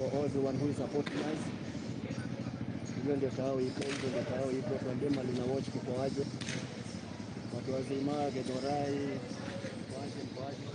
For everyone who is supporting us. Hiyo ndio tao iko, hiyo ndio tao iko. Tuambie mali na watch kuko aje. Watu wazima, Githurai, mko aje, mko aje?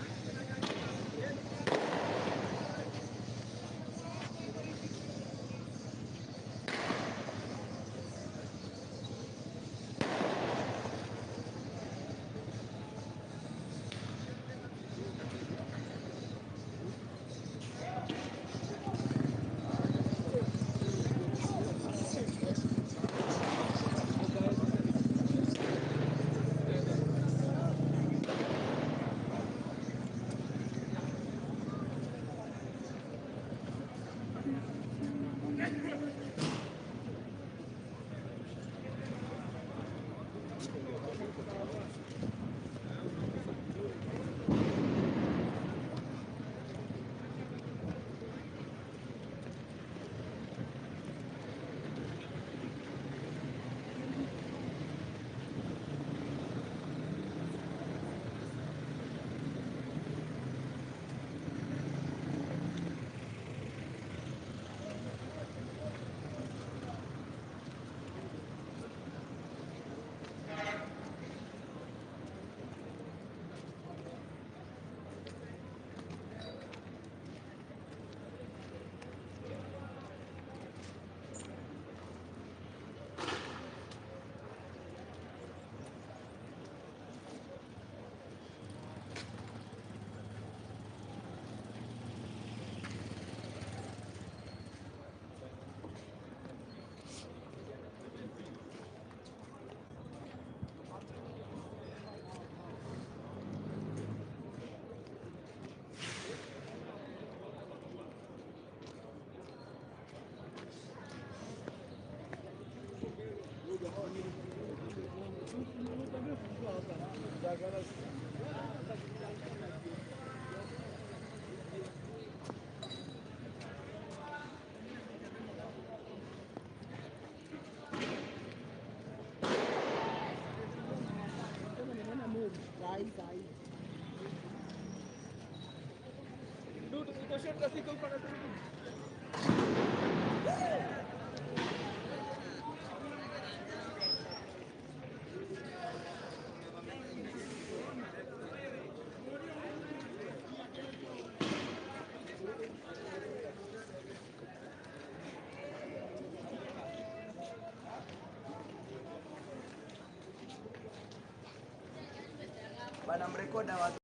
Bana mrekoda watu.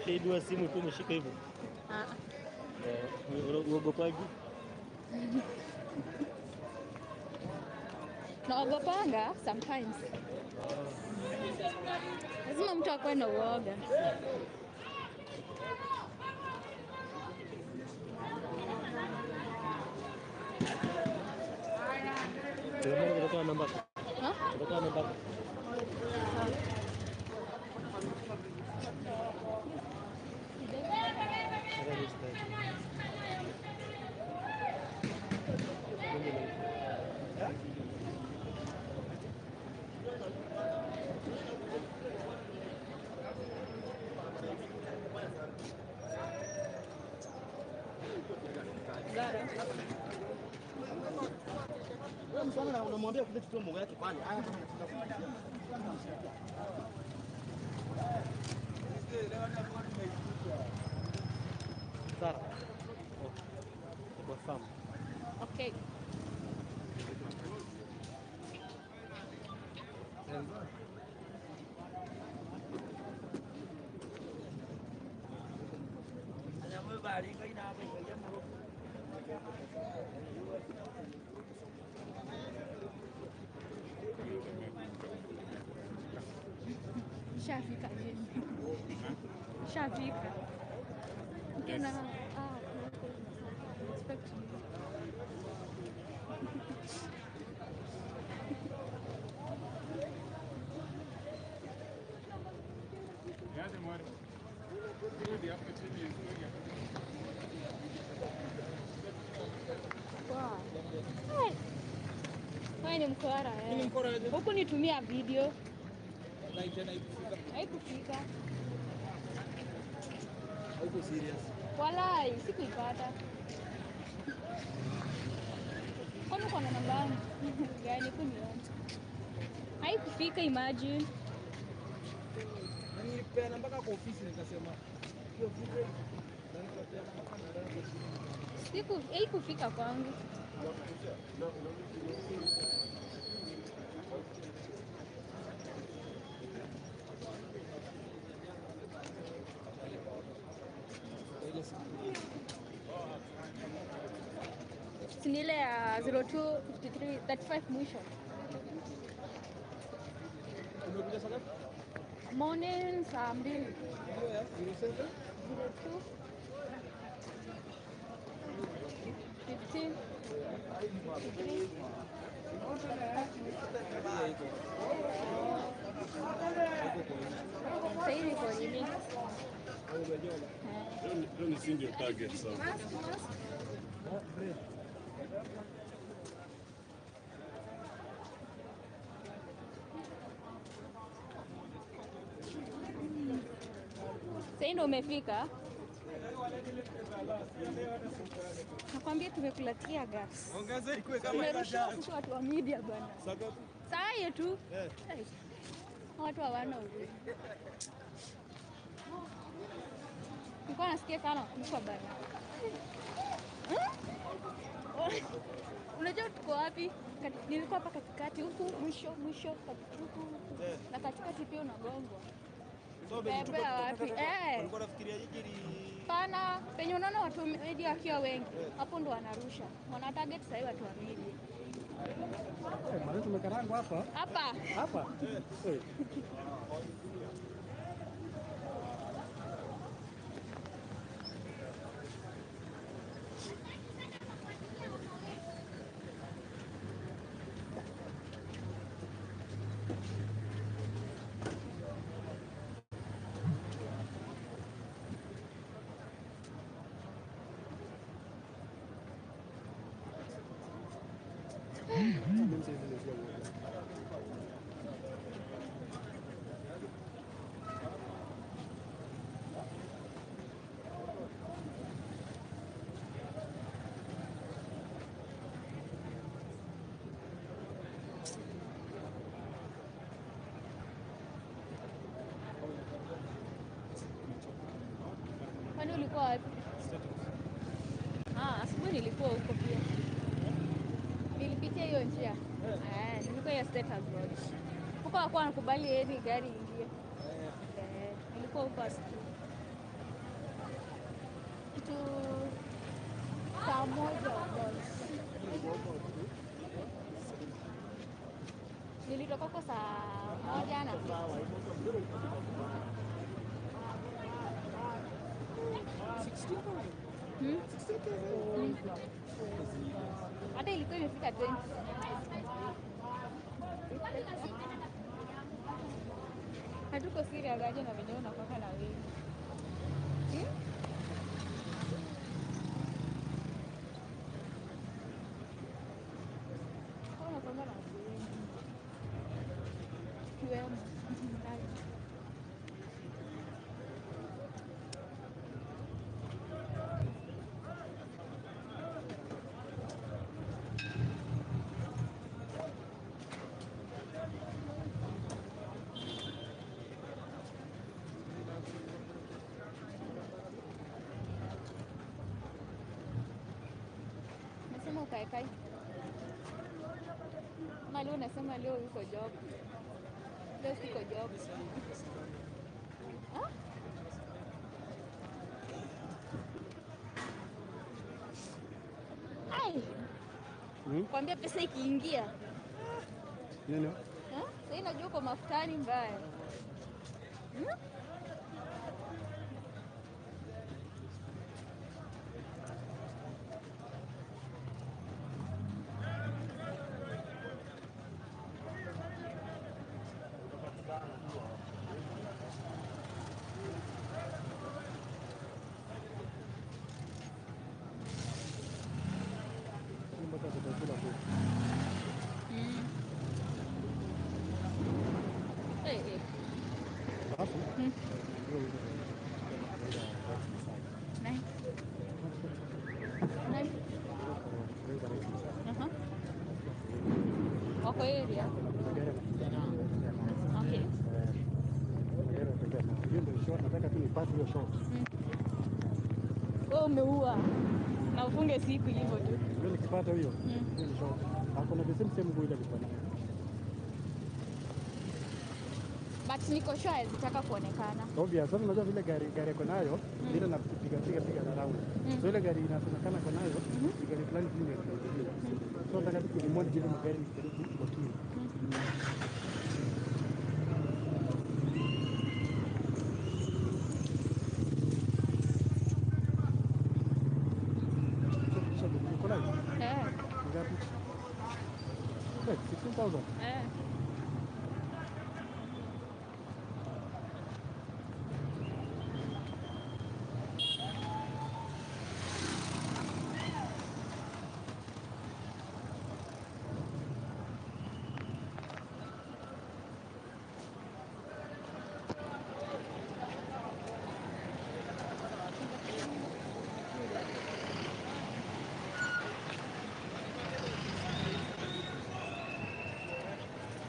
Ushaidua simu tu umeshika hivyo? Uogopaji? Naogopanga sometimes. Lazima mtu akuwe na uoga. Kutoka namba. Kutoka namba. Zara. Wewe msana unamwambia kuja tutoe mboga yake pale. Haya kama nataka kumalizia. Sara. Okay. Kwa. Okay. Shafika jini. Shafika. Yes. Tena expect Wow. Wewe ni mkora eh. Huku nitumia video. Haikufika. Hauko serious. Walai, sikuipata. Kwani uko na namba yangu? Gani kuniona? Haikufika, imagine. Na nilipeana mpaka kwa ofisi nikasema hiyo fute na nikapeana mpaka na namba. Haikufika kwangu. Si ni ile ya 02 53 35 mwisho. Umekuja saa ngapi? Morning saa 2. Hiyo ya 07 02 15 53. Sasa hivi iko nini? Leo ni si ndio target sasa. Mask, mask. Sasa ndio umefika. Nakwambia tumekula tear gas. Ongeza ikuwe kama Tumerushiwa sisi watu wa media bwana. Saa ngapi? Saa hiyo tu. Watu hawana huruma. Nilikuwa nasikia kana kufa bana. Unajua tuko wapi? Nilikuwa hapa katikati huku mwisho mwisho huku na katikati pia unagongwa. Bebe wapi? Ulikuwa unafikiria jiji Pana penye unaona watu media wakiwa wengi hapo ndo wanarusha. Wana target sasa watu wa media. Mara tumekarangwa hapa. Hapa. Hapa. Eh. Kwani ulikuwa wapi? Asubuhi nilikuwa huko pia. Nilipitia hiyo njia. Nilikuwa hiyo State House Road. Huko hawakuwa wanakubali any gari ingie. Nilikuwa huko asubuhi. Kitu saa 1. Nilitoka huko saa 1:50. Hata ilikuwa imefika 20. Hatuko serious aje na venye unakuwa na wengi. Unakuwa na watu wengi. Kiwemo. Ama ukaekai? Ama leo unasema leo uko job? Leo siko job. Ah? Ai. Kwambia pesa ikiingia. Nini? Eh? Sasa najua uko mafutani mbaya. Mpaka tutakula tu. Eh, eh. Alafu Nani? Nani? Aha. Wako area. Okay. Hiyo ndio shot, nataka tu nipate hiyo shot. Wewe umeua. Na ufunge siku hivyo tu. Ndio nikipata hiyo, hiyo ni shot. Ako na the same same nguo ile alikuwa nayo. But niko sure hawezi kuonekana. Obvious, sasa unajua vile gari yako nayo, ile na piga piga piga na round. So ile gari inasemekana kwa nayo, ni gari fulani tu imekuja. So nataka tu kulimoni vile magari nikijaribu kwa kini. Uko live? Eh. Ngapi? Wait, 16,000. Eh.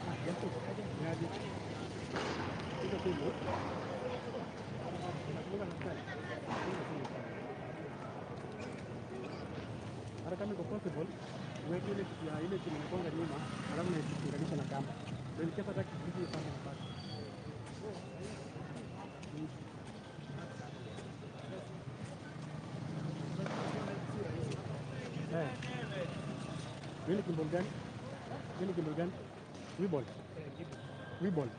Ah, yapo. Niaje? Hizo simu. Unakumbuka na style? Hizo simu sana. Hata kama iko possible, uweke ile kitu ya ile chini inakuanga nyuma, alafu naiunganisha na kamba. Ndio in case hata kijiji ipande nafasi. Eh. Hii ni gimbal gani? Hii ni gimbal gani? Weeble. Weeble.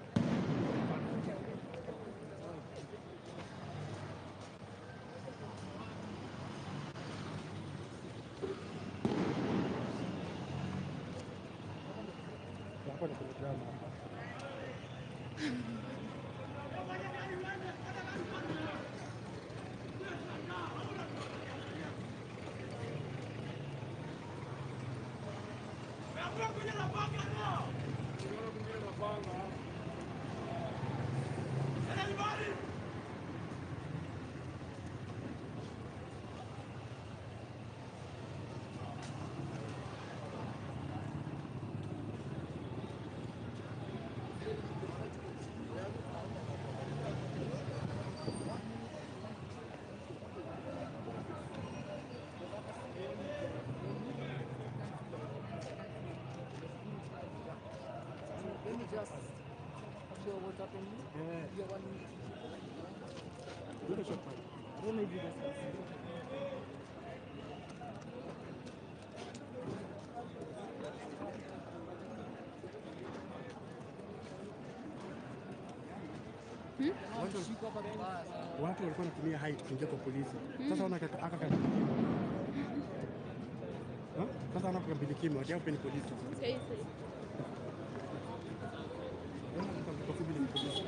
Hapo ni kuna drama hapa. Let me just show what's happening. Eh, You have 1 minute. ndio shot pale. I don't know if you guys can see. Wameshikwa hapa vibaya sana. Watu walikuwa wanatumia height kuingia kwa polisi. Sasa wana aka kambilikimo. Huh? Sasa wana kambilikimo, ati hao pia ni polisi. Sahi sahi. Kwa fupi ni polisi.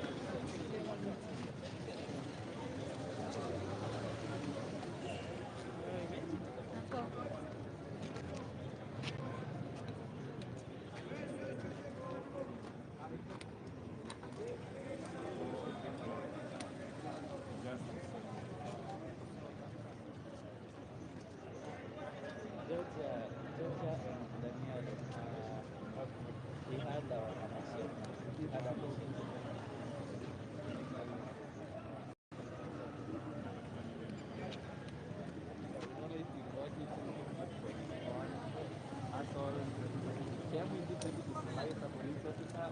Nako. Georgia and Daniel, we had our machine, had a machine. Maybe a police officer,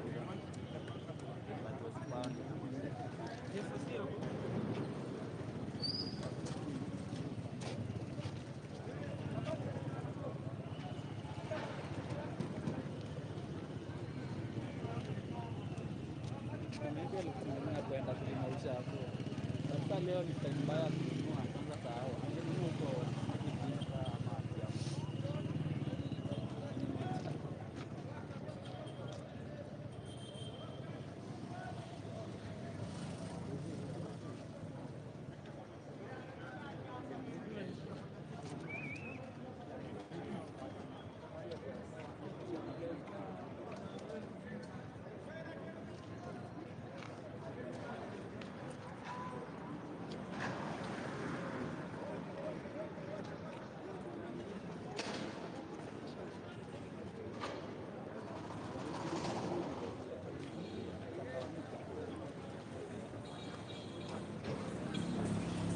but was found. Maybe alikununua kwenda kulima ushago. Sasa leo ni time mbaya kununua, kwanza sahau. Angenunua huko Jinja ama Kiambu.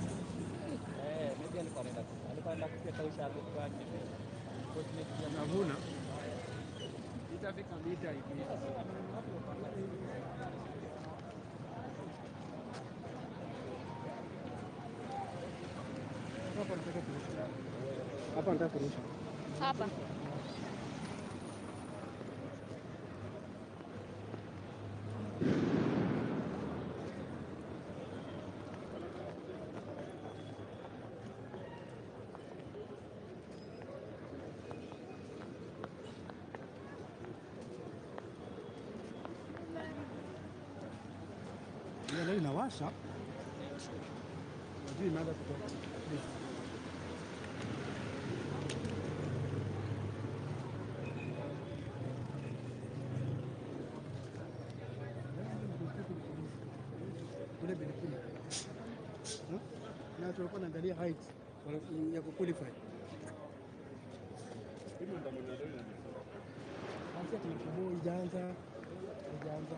Eh, maybe alikuwa anaenda kufika ushago kwake. Unfortunately, Navuna. Itafika mita hivi. Hapa nataka kurusha. Hapa nataka kurusha. Hapa. Hiyo leo inawasha. Najua imeanza kutoka. Please. Kule Bilipili. Hmm? Na tulikuwa tunaangalia height ya kuqualify. Hii maandamano ya leo inanifaa. Sasa tunachomoa ijaanza. Ijaanza.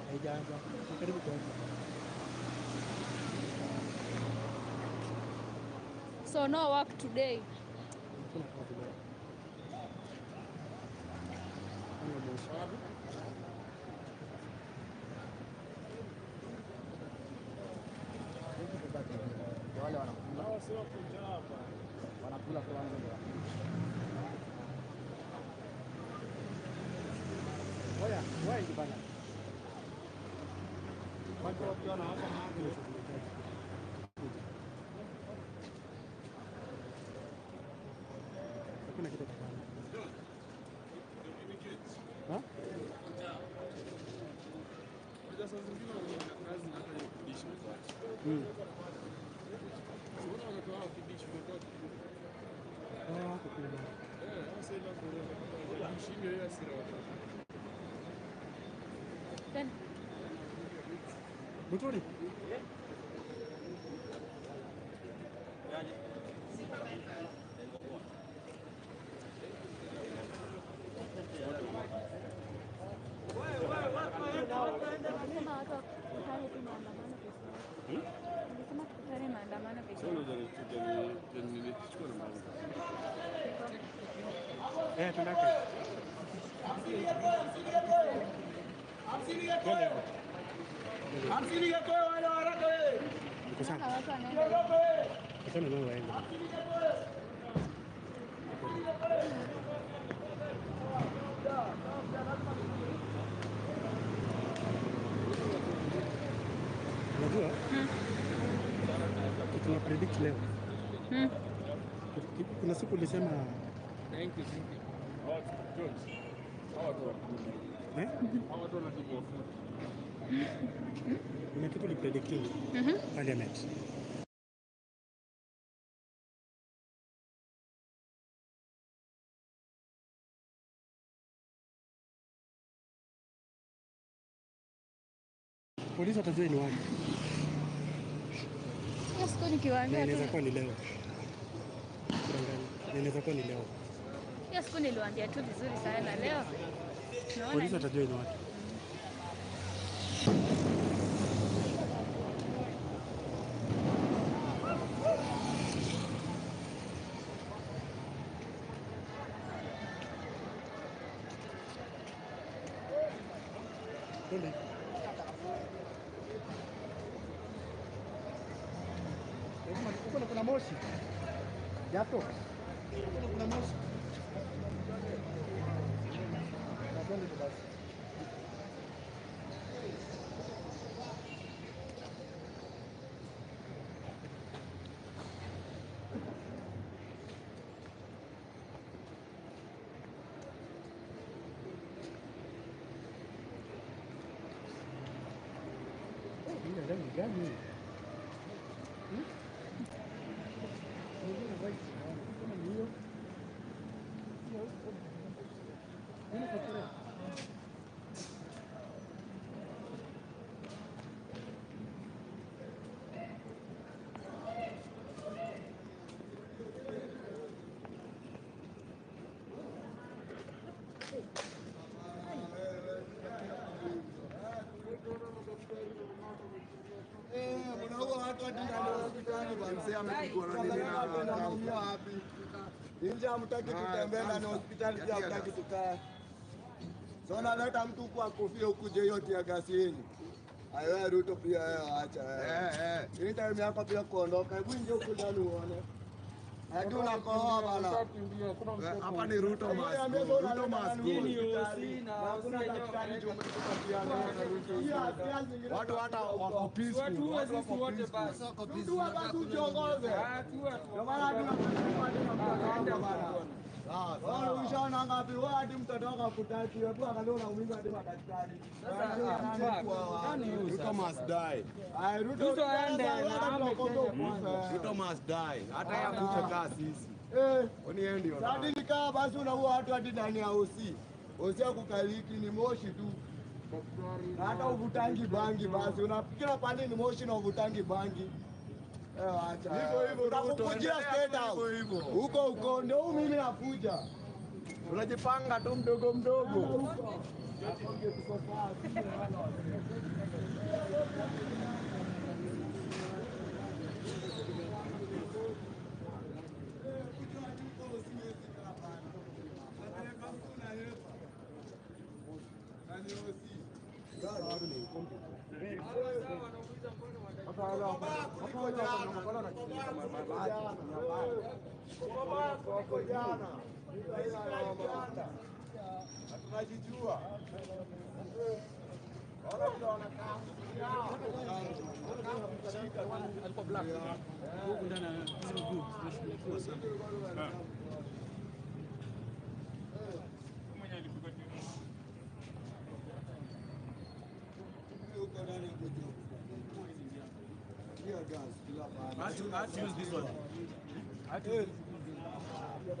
Haijaanza. Ni karibu kuanza. So no work today. Hakuna kazi leo. Hiyo moshi. Ndio wale wanakula. Hawa sio kunjaa hapa. Wanakula kwanza ndio. Oya, wengi bana. Watu wakiwa na hapa Kuna shughuli tatu. Kuja. Hakuna kitu kufanya. Ha? Unajua saa zingine wanaenda kazi na hata hiyo kudishi umepata. Si unaona watoto wao kidishi umepata. Ah, kukula. Eh, hao sasa ile corona. Dishi ndio hiyo hasira watoto. Then Muturi. Nilisema watu wakutane tu maandamano kesho. Nilisema tukutane maandamano kesho. Sasa unajua nilichukua namba yangu. Eh, tunaka. Niko Mpaka sana. watu wanaenda. Achana nao waende. Unajua? Kitu tuna predict leo. Kuna siku ulisema Thank you, thank you. Hawa watu Jones. Hawa watu wanakula. eh? Hawa watu wanatupwa food. Kuna kitu ulipredicting parliament. Polisi watajua ni wapi Hiyo siku na nikiwaambia inaweza tu kuwa ni leo. Kudanganya. Na inaweza kuwa ni leo. hiyo siku niliwaambia tu vizuri sana leo. Naona Polisi ni watajua ni wapi. Twende. Huko kuna moshi. Jato. Huko kuna moshi. Na twende basi. Gani? Nje hamtaki tutembee ndani hospitali pia hamtaki tukae. So naleta mtu kwa kofia ukuje hiyo tear gas yenu. Ayo Ruto pia acha. Hii time yako pia kuondoka. Hebu ingia huku ndani uone. Hadi unakohoa bana. Hapa ni Ruto must go. Ruto must go. Hakuna daktari juu umetupatia leo. Watu hata wako peaceful. Watu wako peaceful. Mtu wa basi ujiongoze. Ndio maana hadi unapata bana. Sawa. Ushaona ngapi wewe hadi mtoto wako hakutaki. Hebu angalia unaumiza hadi madaktari. Ruto must die. Ay, Ruto aende na Ruto must die. Hata yeye akufe kaa sisi. Oni yeye ndio. Sasa nikaa basi unaua watu hadi ndani ya OC. OC hakukaliki ni moshi tu. Na hata uvutangi bangi basi unafikira pale ni moshi na uvutangi bangi. Acha. Hivyo hivyo Ruto. Utakukujia State House. Hivyo hivyo. Huko huko ndio mimi nakuja. Unajipanga tu mdogo mdogo. Tunajijua. Alikuwa black. Huku ndani hizi miguu zinashughulikiwa sana.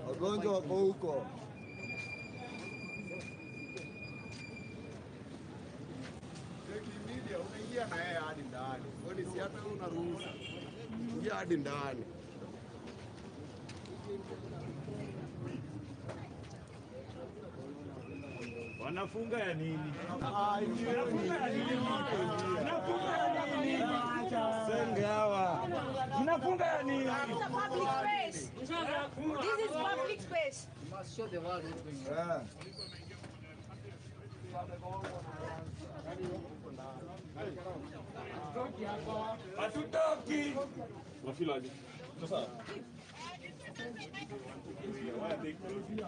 Wagonjwa wako huko. Media unaingia na yeye hadi ndani. Kwani si hata wewe unaruhusa. Ingia hadi ndani. Wanafunga ya nini? Wanafunga ya nini? Wanafunga ya nini? Senge hawa. Mnafunga ya nini? This is a public space. This is public space. You must show the world what's going on. Hatutoki. Wafilaje? Sasa. Why are they closing?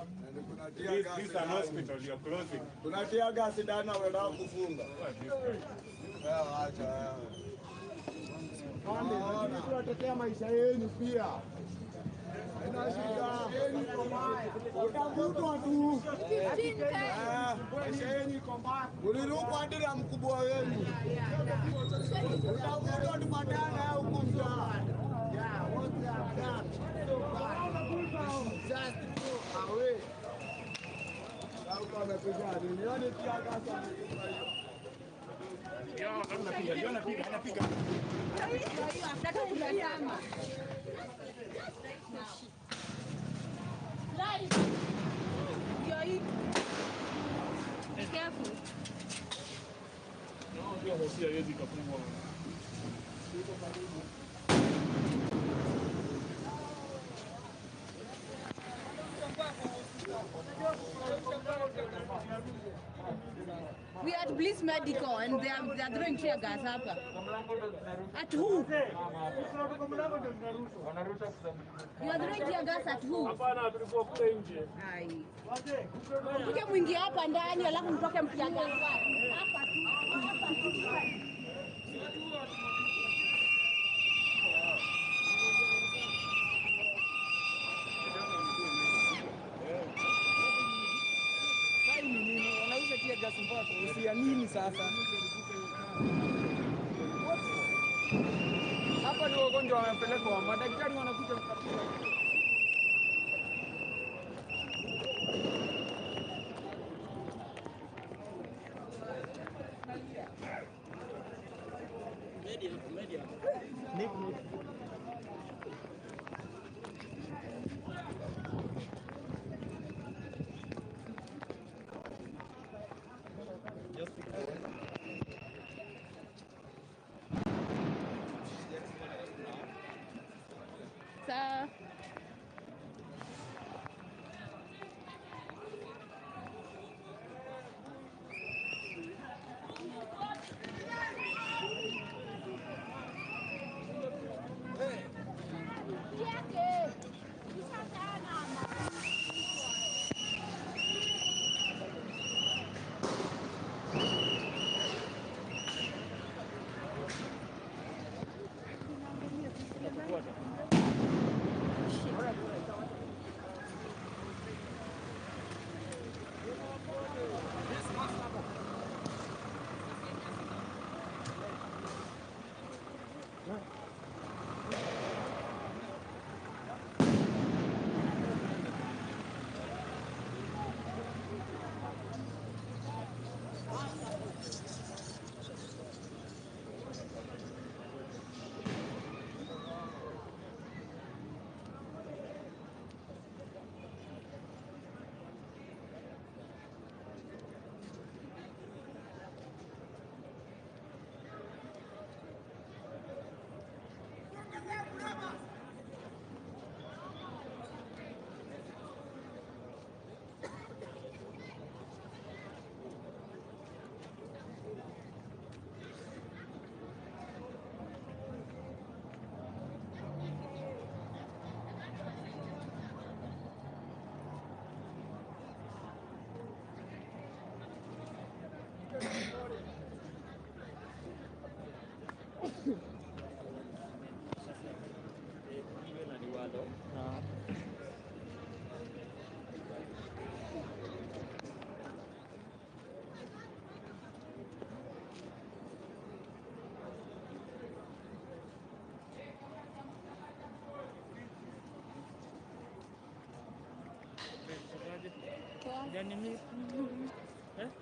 This is an hospital, you are closing. Kuna tear gas ndani na wanataka kufunga. Acha. Tunatetea maisha yenu pia. Haina shida. Utavutwa tu. Maisha yenu iko mbaya. Ulirukwa hadi na mkubwa wenu. Utavutwa tupatane huku mtaa. Yeah, what they have done. Just go away. Huko amekuja nini? Yaani tear gas amekuja hiyo. Anapiga. Be careful. Pia hosi haiwezi ikafungwa. We are at Bliss This medical and they are throwing tear gas hapa. At who? You are throwing tear gas at who? Hapana, tulikuwa kule nje. Ai. Mkuje mwingie hapa ndani alafu mtoke mtia gas. Hapa tu. Hapa tu. Ya nini sasa? Hapa ni wagonjwa wamepelekwa, madaktari wanakuja kukapiga. Media. Nick. Sawa.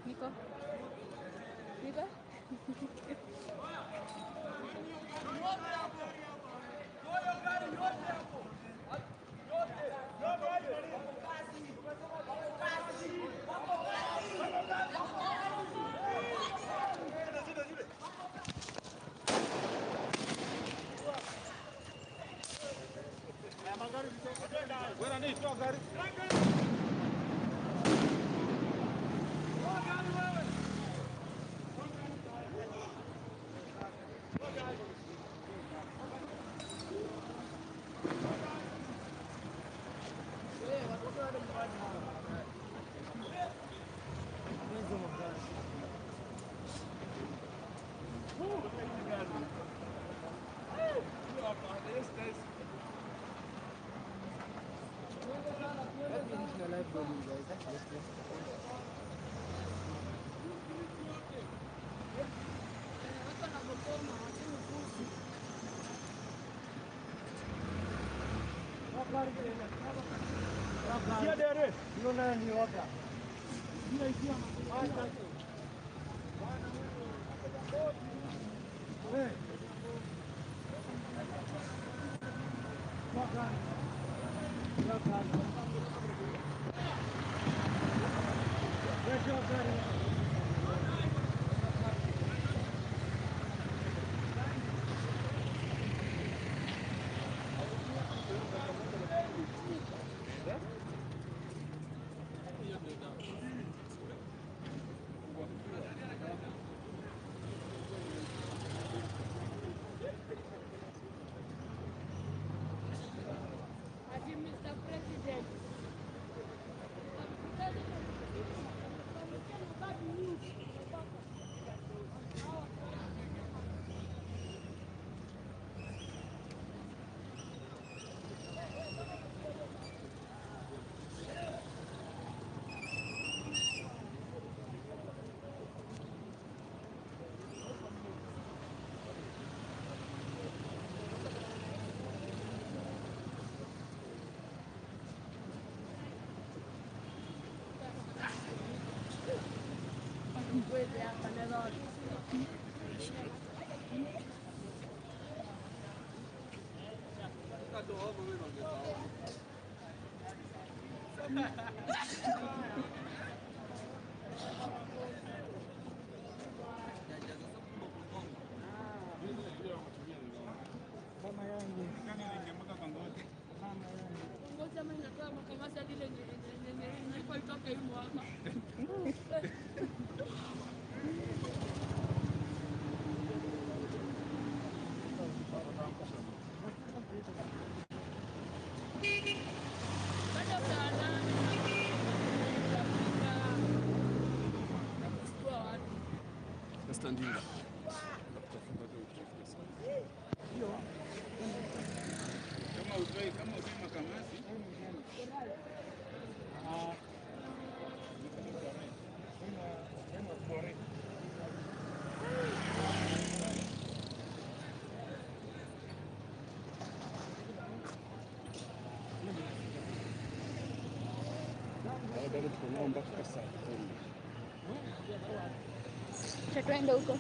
Niko. Niko. Mama yangu. Ngoja mimi natoa makamasi hadi ile yenye itoke hii mwaka. Kama utoi makamasi. Bado tuko nao mpaka saa 10. Tuende huko.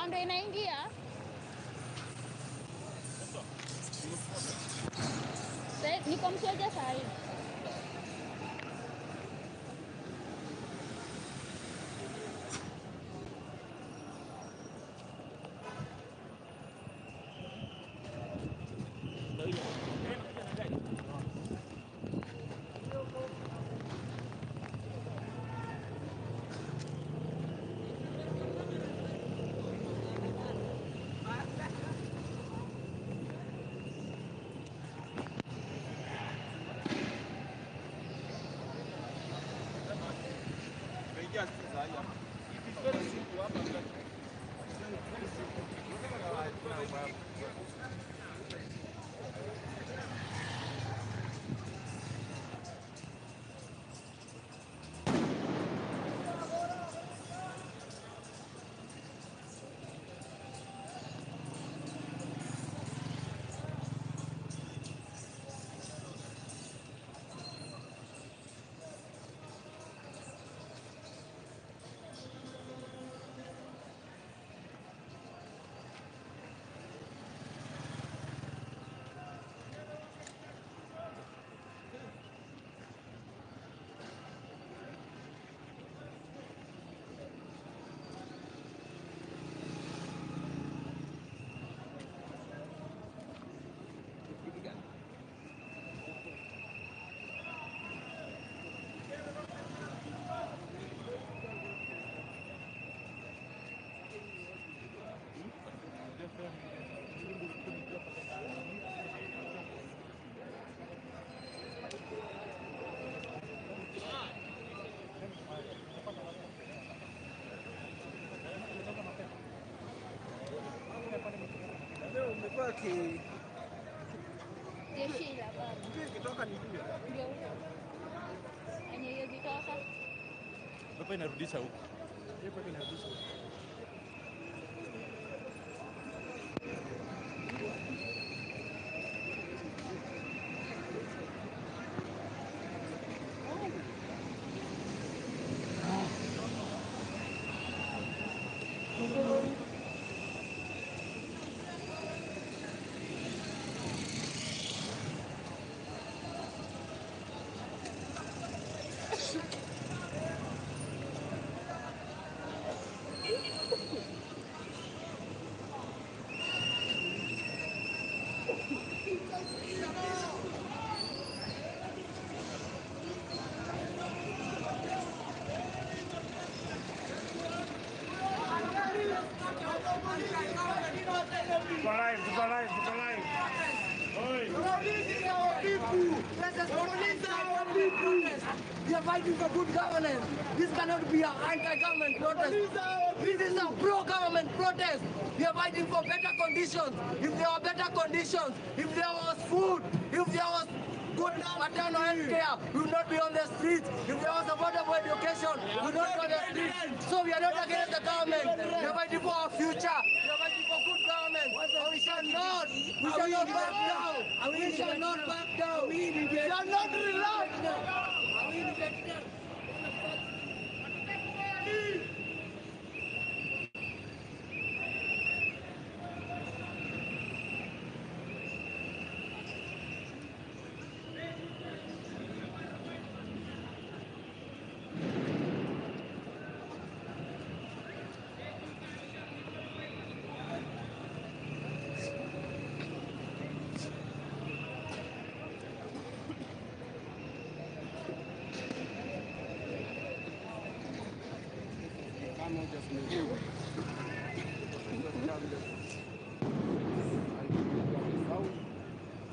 Ndio inaingia. Niko mteja saa hii. Jeshi la baba. Ikitoka ni pia. Ndio. Yenye hiyo zitoka. Pepo inarudisha huko. Pepo inarudisha huko. We are fighting for good governance. This cannot be an anti-government protest. This is a pro-government protest. We are fighting for better conditions. If there were better conditions, if there was food, if there was good maternal health care, we would not be on the streets. If there was affordable education, we would not be on the streets. So we are not against the government. We are fighting for our future. We are fighting for We shall not back down. We shall not back down. We shall not relax. Are we in Vietnam?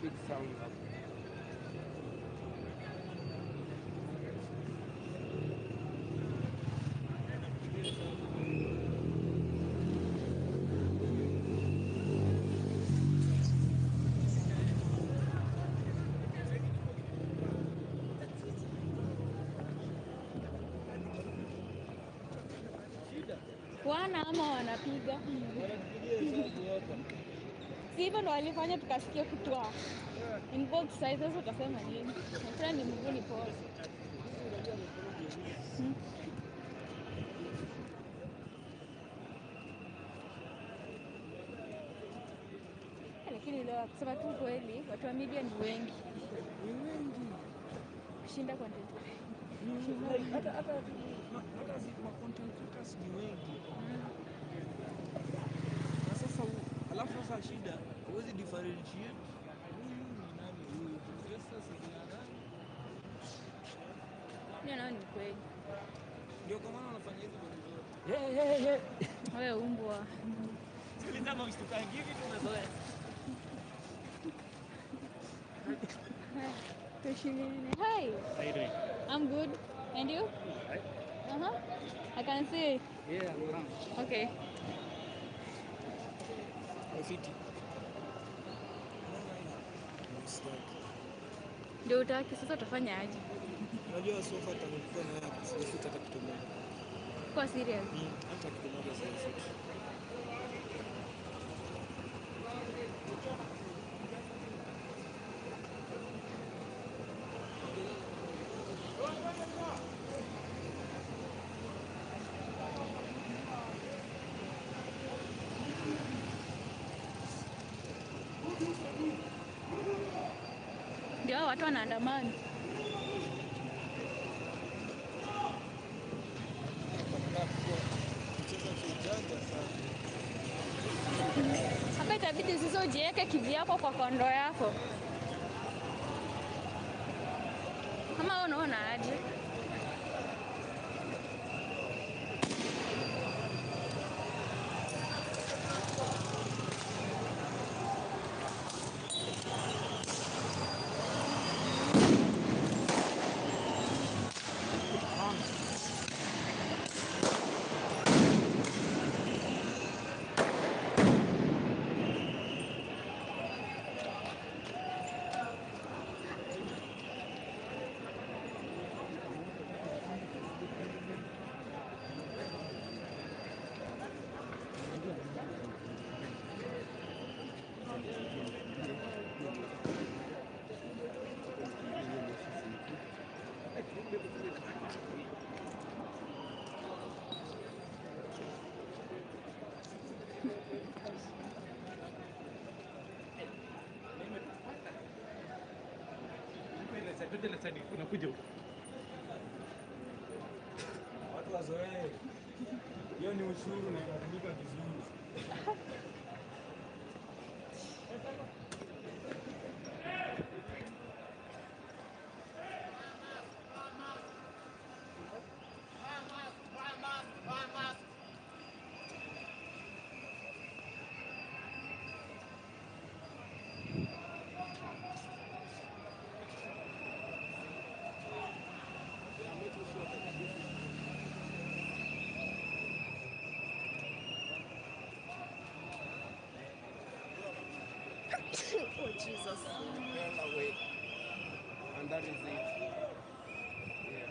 Big sound up. Wana ama wanapiga. Si hivyo ndo walifanya tukasikia kutoa. In both sides sasa utasema nini? Tena ni mguu ni pole. Lakini leo kusema tu kweli watu wa media ni wengi. Ni wengi. Kushinda content. Hata hata ma content creators ni wengi. Na sasa alafu sasa shida huwezi differentiate huyu ni nani huyu. Sasa ni nani? Mimi naona ni kweli. Ndio kwa maana wanafanya hizo vitu zote. Wewe umbwa. Sikiliza mshtuka hivi tumezoea. Tushimini. Hi. How you doing? I'm good. And you? Right. Uh-huh. I can see. Yeah, I'm around. Okay. Fiti. Ndio utaki sasa utafanya aje? Unajua sofa tangu nilikuwa na wewe sijashoot hata kitu moja. Kwa serious? Hata kitu moja sijashoot. Ndio watu wanaandamana. Hapa itabidi sasa ujiweke kivyako kwa kondo yako. Kama unaona aje? Watu wazoee. Hiyo ni ushuru na inatumika vizuri. Oh, Jesus. Run away. And that is it. Yeah.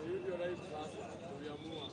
Hivyo rais sasa tuliamua.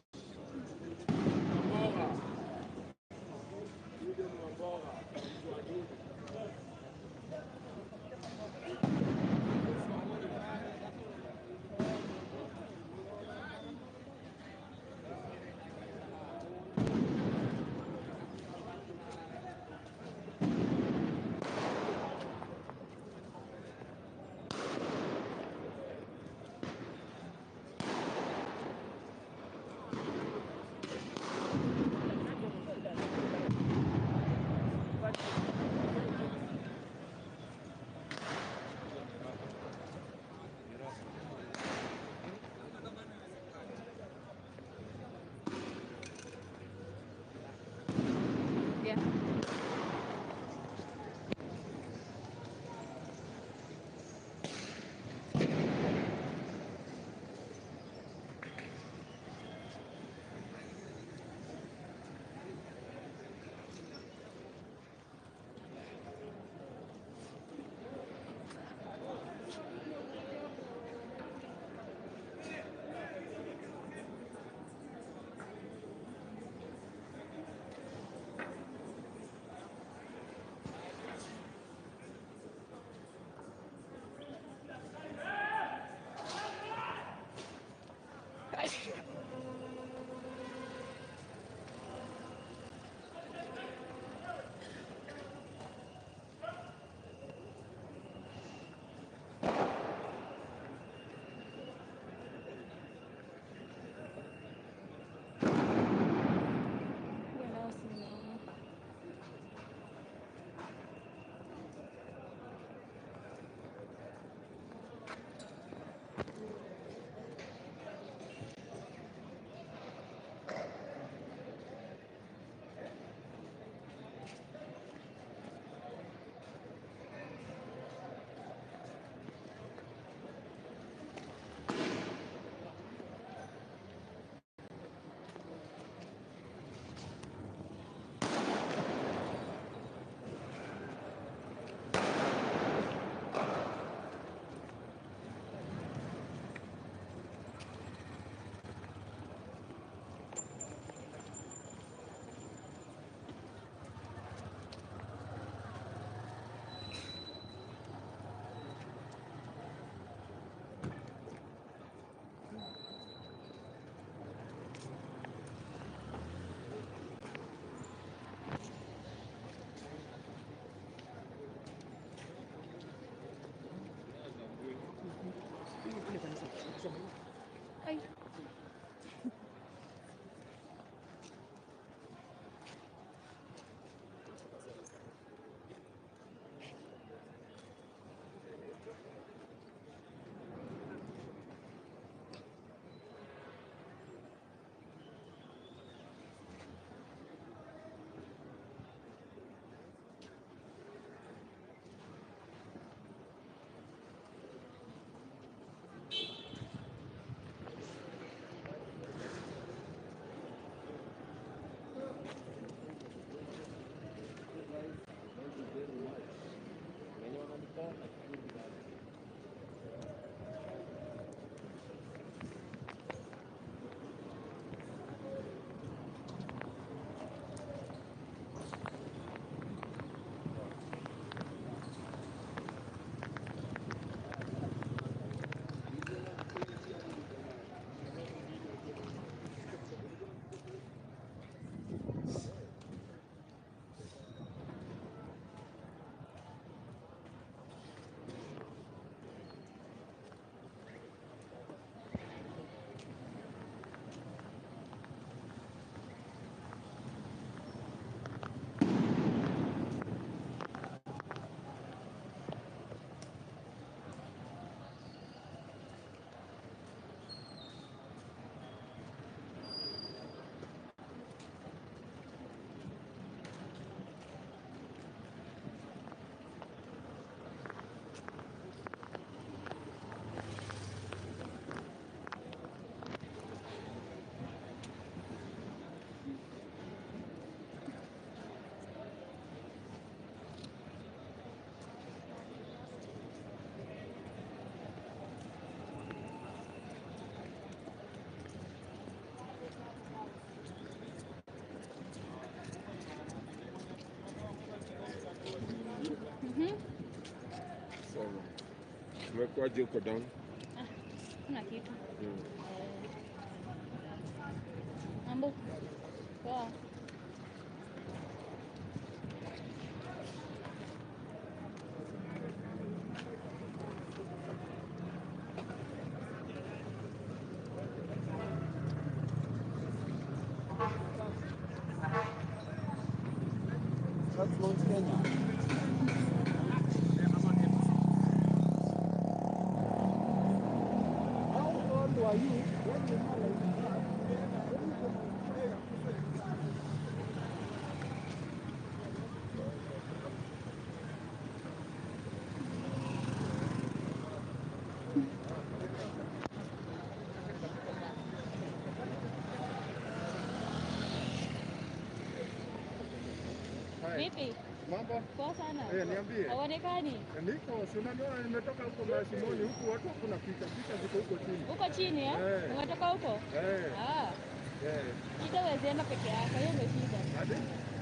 Umekuwaje huko down? Ah, kuna kitu. Mambo. Poa. That's Mount Kenya. How old were you when you were like that? Vipi? Mambo? Poa sana. Niambie. Hauonekani? Niko, si unaniona nimetoka huko Mashimoni huku watu hakuna picha, picha ziko huko chini. Huko chini eh? Umetoka huko? Eh. Ah. Eh. Shida huwezi enda peke yako, hiyo ndio shida. Ati?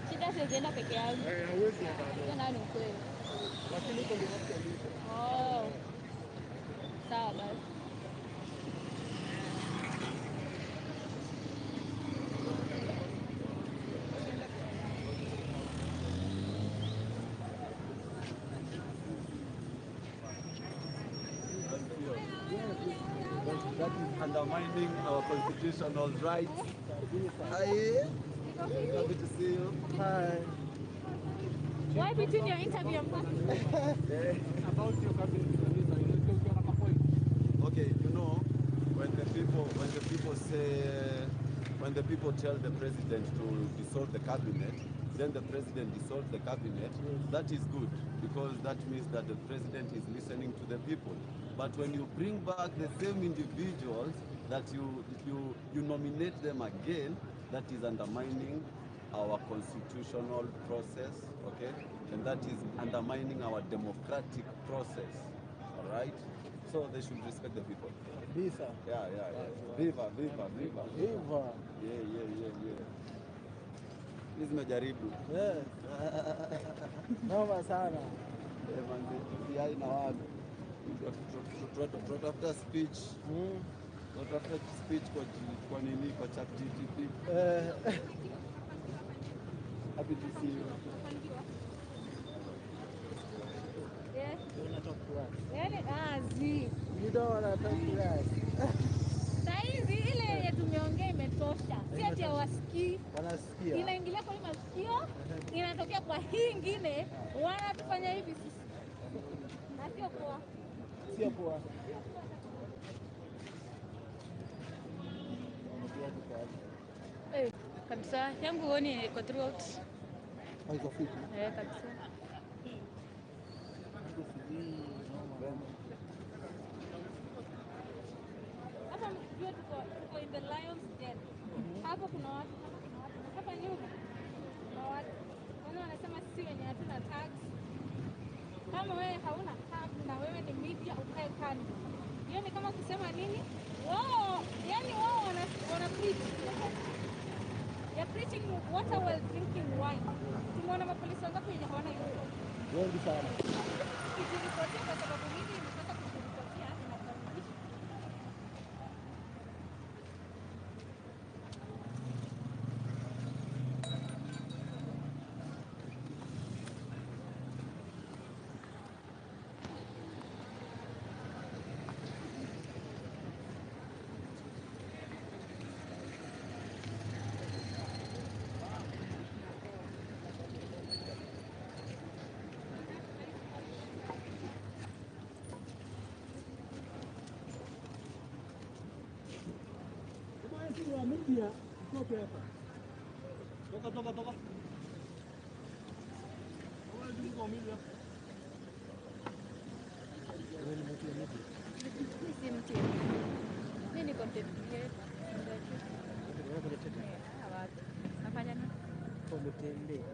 Shida siwezi enda peke yangu. Eh, hauwezi enda. Hiyo nayo ni ukweli. Lakini huko ndio watu waliko. Oh. Sawa basi. That is undermining our constitutional rights. Hi. Happy to see you. Hi. Why between your interview and About your cabinet, Okay, you know, when the people tell the president to dissolve the cabinet, then the president dissolves the cabinet. That is good because that means that the president is listening to the people. But when you bring back the same individuals that you nominate them again, that is undermining our constitutional process, okay? And that is undermining our democratic process, all right? So they should respect the people. Visa. Yeah, yeah, yeah. Viva, viva, viva. Viva. Yeah, yeah, yeah, yeah. Hizi nimejaribu. Yeah. Noma sana. Eh, manzi, TI na watu. Tunatafuta speech. Tunatafuta speech kwa nini, kwa ChatGPT. Happy to see you. Yes. You wanna talk to us? Yaani azi. You don't wanna talk to us. Saizi ile yenye tumeongea imetosha. Si ati hawasikii. Wanasikia. Inaingilia kwa hii masikio, inatokea kwa hii ingine, wanatufanya hivi sisi. Na sio poa. Sio poa. Eh, kabisa. Yangu huoni iko throughout. Iko fiti. Eh, kabisa. Hapa mkijua tuko in the lion's den. Hapo kuna watu, hapa kuna watu, na hapa nyuma kuna watu. Wana wanasema sisi wenye hatuna tax. Kama wewe hauna tax na wewe ni media ukae kando. Hiyo ni kama kusema nini? Wao, yani wao wana preach. They are preaching water while drinking wine. Tumeona mapolisi wangapi wenye hawana uniform? Wengi sana. Tukijiripotia kwa sababu mimi nimepata kujiripotia inakaribisha. Wa media utoke hapa. Toka toka toka. Wewe ni mtu wa media. Wewe ni mtu wa media. Mimi si mtu wa media. Mimi ni content creator. Wewe content creator. Wapi? Nafanya nini? Umetembea.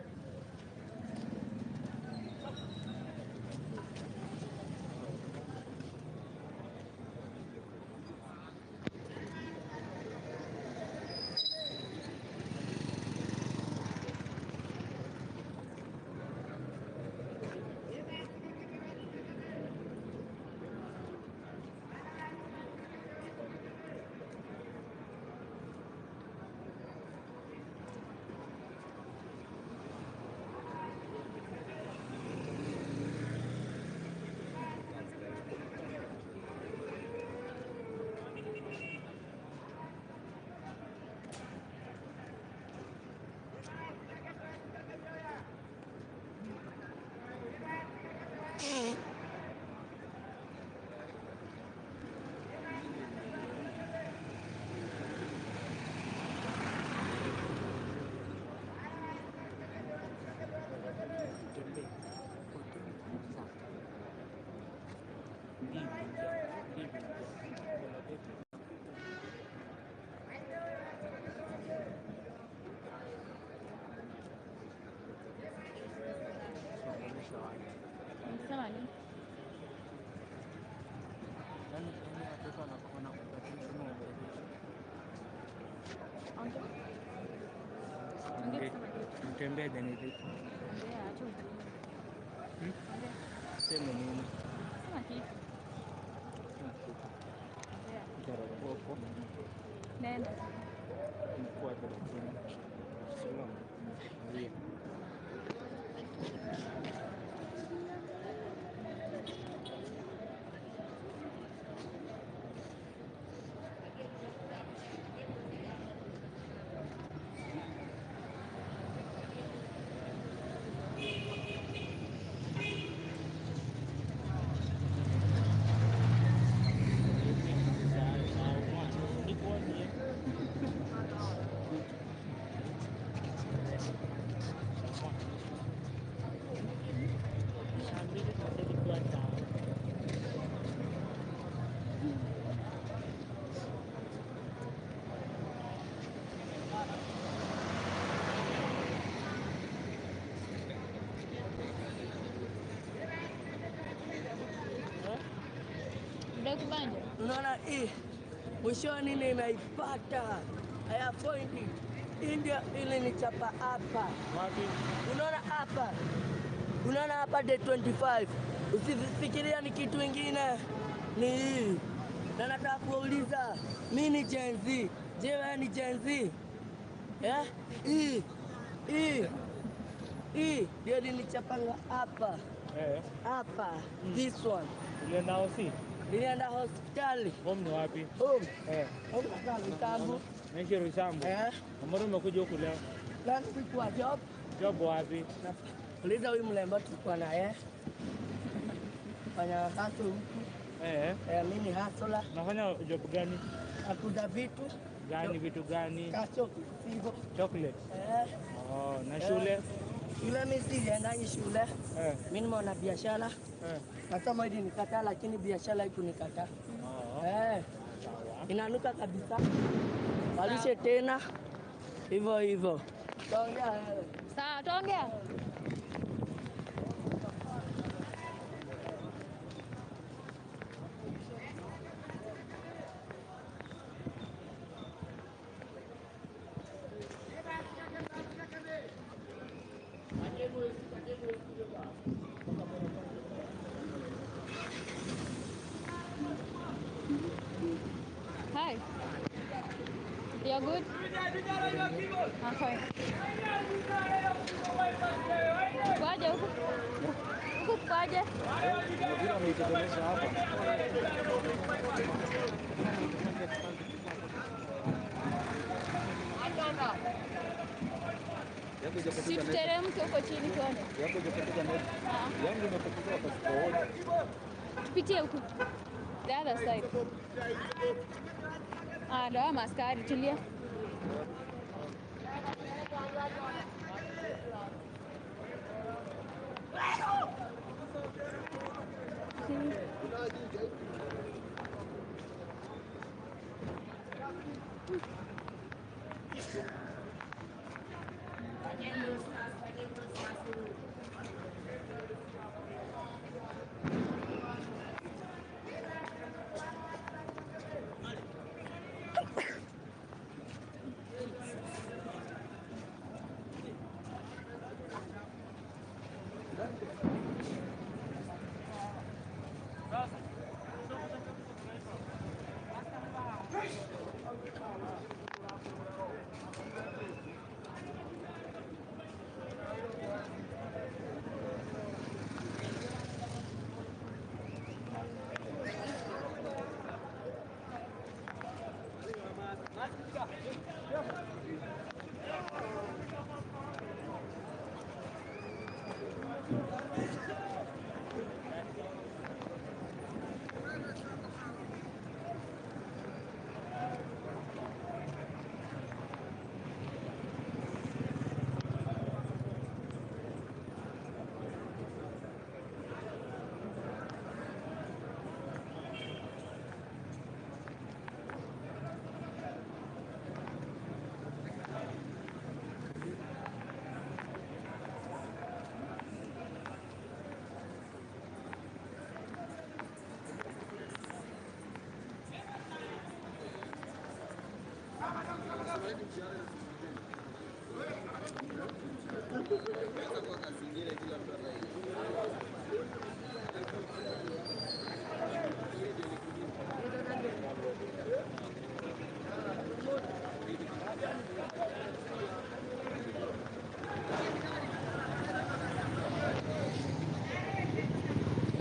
Ongea. Mtembee gani vipi? Ongea, acha ujinga. Sema nini? Sema kitu. Ongea. Mtaraboko. Nenda. Mfuate lakini. Simama. Ndiyo. Unaona hii mwishoni nimeipata. Haya pointi India ili nichapa hapa. Unaona hapa, unaona hapa day 25. Usifikiria ni kitu ingine, ni hii. Na nataka kuuliza, mi ni Gen Z. Je, wewe ni Gen Z? Eh? Hii hii hii ndio nilichapanga hapa. Hapa this one. Ulienda hosi? Nilienda hospitali. Home ni wapi? Home. Home kwa Rusambu. Naishi Rusambu. Mbona umekuja huku leo? Leo tulikuwa job. Job wapi? Uliza huyu mlembo tulikuwa naye. Fanya hustle huku. Mimi ni hustler. Unafanya job gani? Nakuza vitu. Gani vitu gani? Kacho, figo. Chocolate. Oh, na shule? Shule mimi siendangi shule. Mimi ni mwana biashara. Masomo ilinikataa lakini biashara haikunikataa. Inanuka kabisa. Walishe tena hivyo hivyo. Tuongea wewe. Sawa, tuongea. Hi. You're good? I'm fine. Kwaje huku? Huku kwaje? Si tuteremke huko chini tuone. Tupitie huku. The other side. Ah, ndio hao maskari, tulia.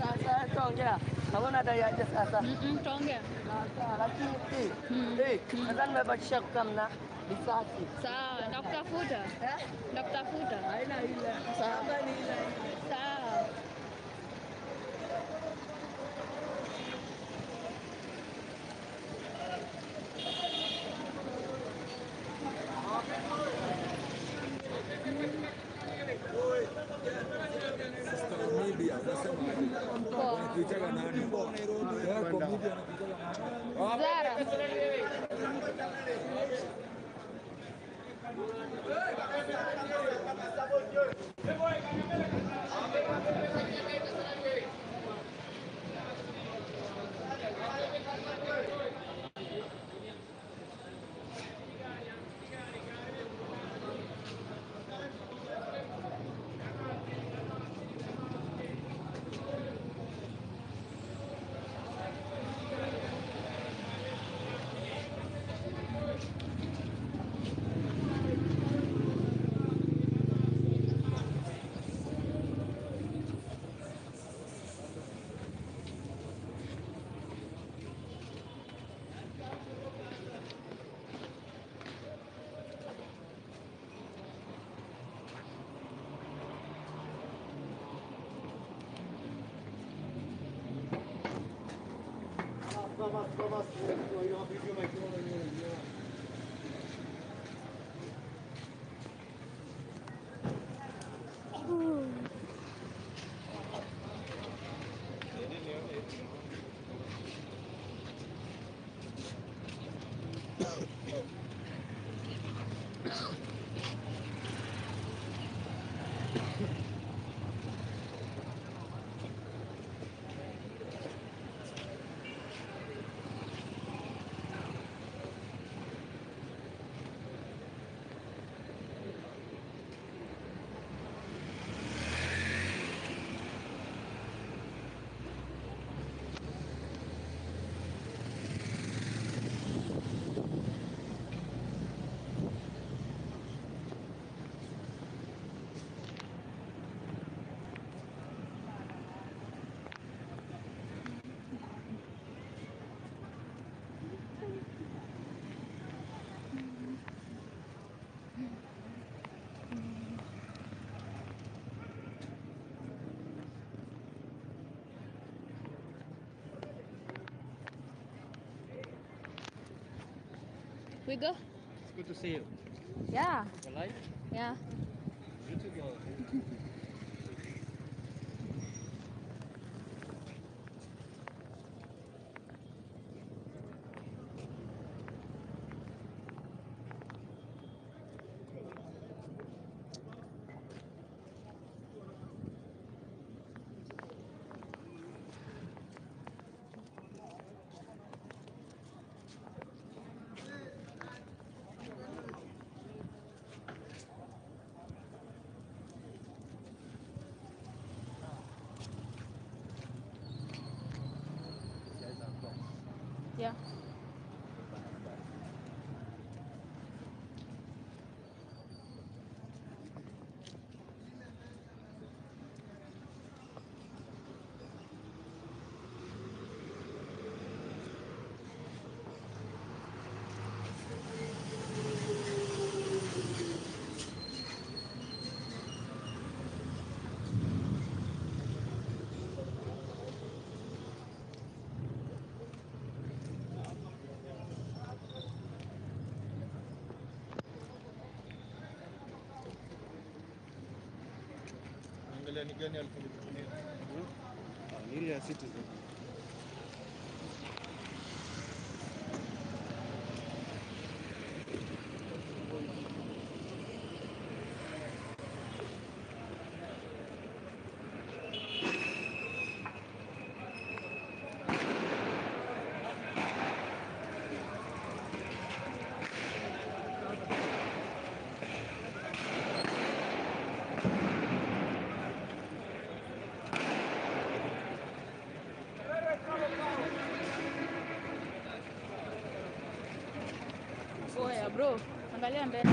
Sasa hawana dai aje sasa. Tuongea. Sasa lakini nadhani nimebakisha kukamna risasi. Sawa, nakutafuta. Eh? Nakutafuta. Haina ile. Sawa ni ile. Sawa. Zara. We go? It's good to see you. Yeah. Alive? Yeah. Good to go. Yeah. Angalia ni gani alikuwa ametumia. Ni ile ya Citizen. Haya bro, angalia mbele.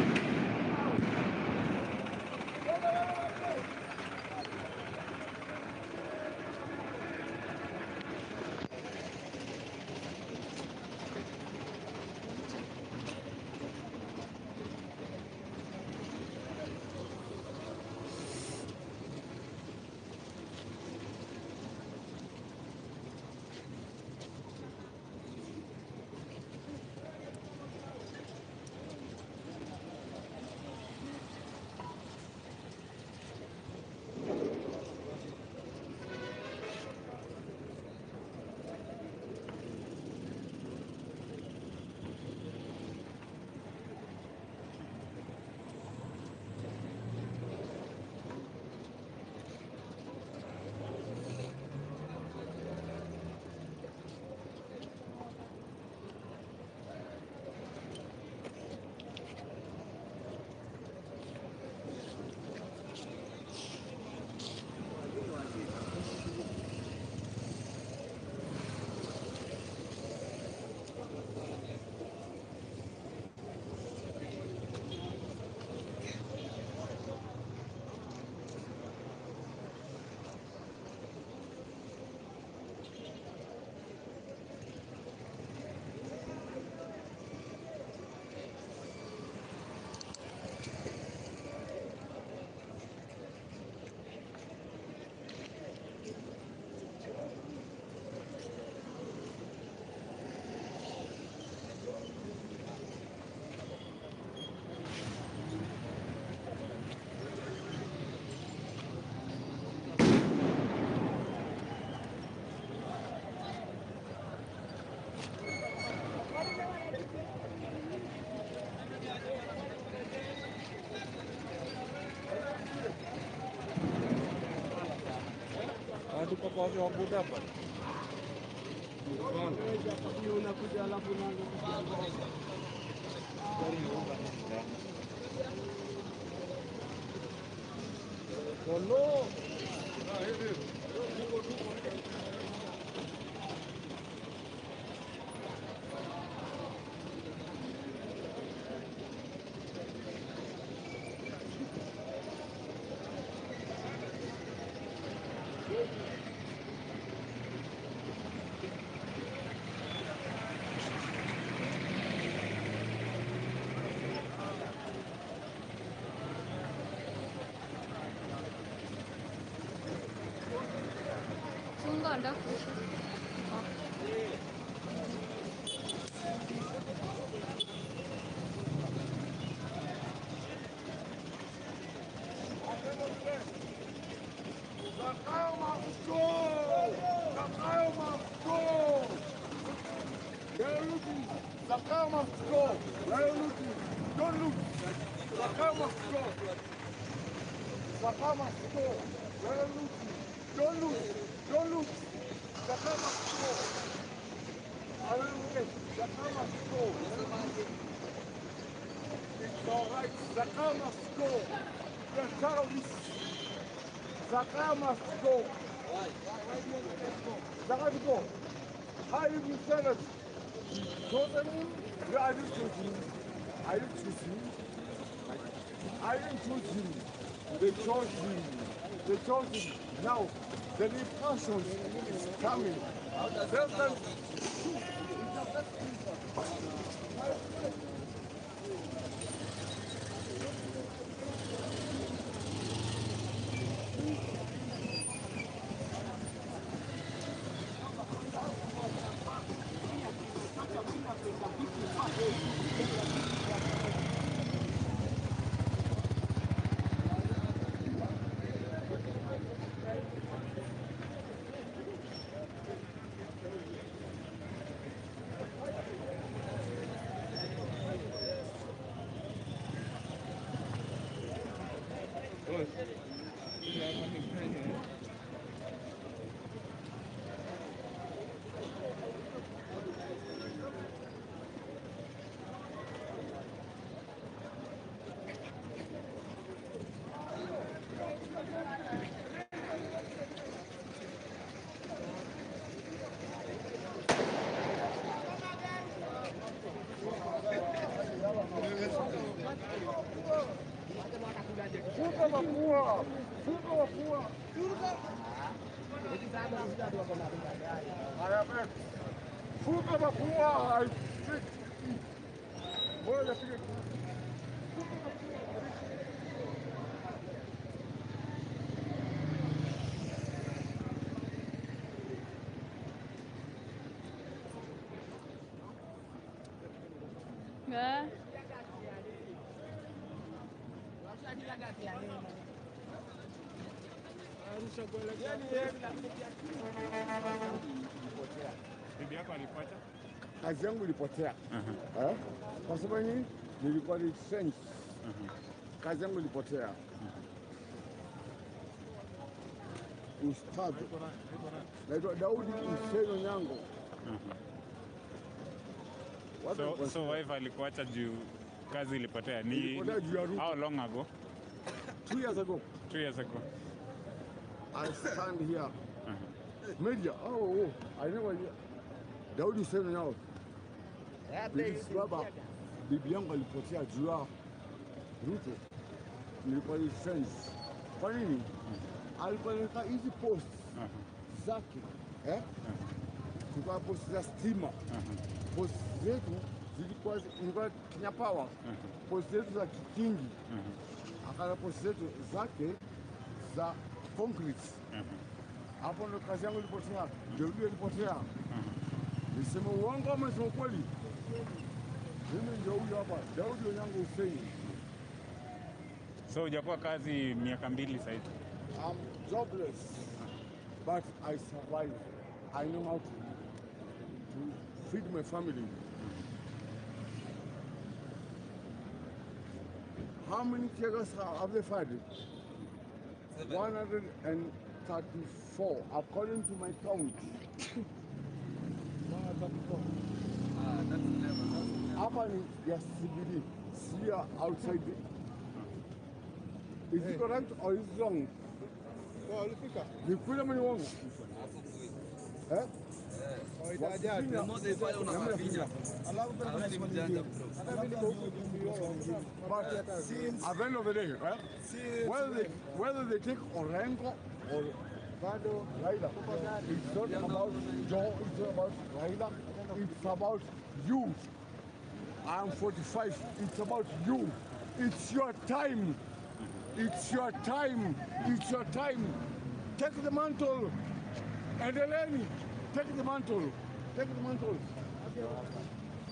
Funga ndafu. Zakayo must go. Where are you looking? Don't look. Zakayo must go. Zakayo must go. Where are you looking? Don't look. Don't look. Zakayo must go. Are you looking? Zakayo must go. It's all right. Zakayo must go. The terrorists. Zakayo must go. Why? Why do you want to go? Zakayo go. How you send us? Chosen him? I didn't choose him. I didn't choose him. I didn't choose him. They chose him. They chose him. Now, the repercussions is coming. Funga mapua. Funga mapua. Funga mapua. Mbona napiga? Yeah. Bibi yako alikuacha? Kazi yangu ilipotea. Kwa sababu nini? Nilikuwa retrench. Kazi yangu ilipotea. Ustadhi. Naitwa Daudi Hussein Onyango. So wife alikuacha juu kazi ilipotea. Ni Ilipotea juu ya Ruto. How long ago? 2 years ago. 2 years ago. I stand here. Media. Oh, I never. Daudi Hussein Onyango. Baba, bibi yangu alipotea juu ya Ruto. Nilikuwa retrench. Kwa nini? Alipeleka hizi post zake. Kulikuwa post za stima. Post zetu zilikuwa Kenya Power. Post zetu za Kikingi. Akala post zetu zake za concrete. Hapo ndo kazi yangu ilipotea. Ndio ilipotea. Niseme uongo ama niseme ukweli? Mimi ndio huyu hapa, Daudi Onyango Hussein. So hujakuwa kazi miaka 2 sasa hivi? I'm jobless, but I survive. I know how to feed my family. How many tears have they fired? 134, according to my count. 134. Hapa ni ya CBD, see outside. Is it correct or is it wrong? Ni kweli ama ni uongo? Eh? But at the end of the day, right? Whether they take Orengo or Raila, it's not about Joe, it's not about Raila, it's about you. I'm 45, it's about you. It's your time. It's your time. It's your time. Take the mantle. And Eleni, take the mantle. Take the mantle.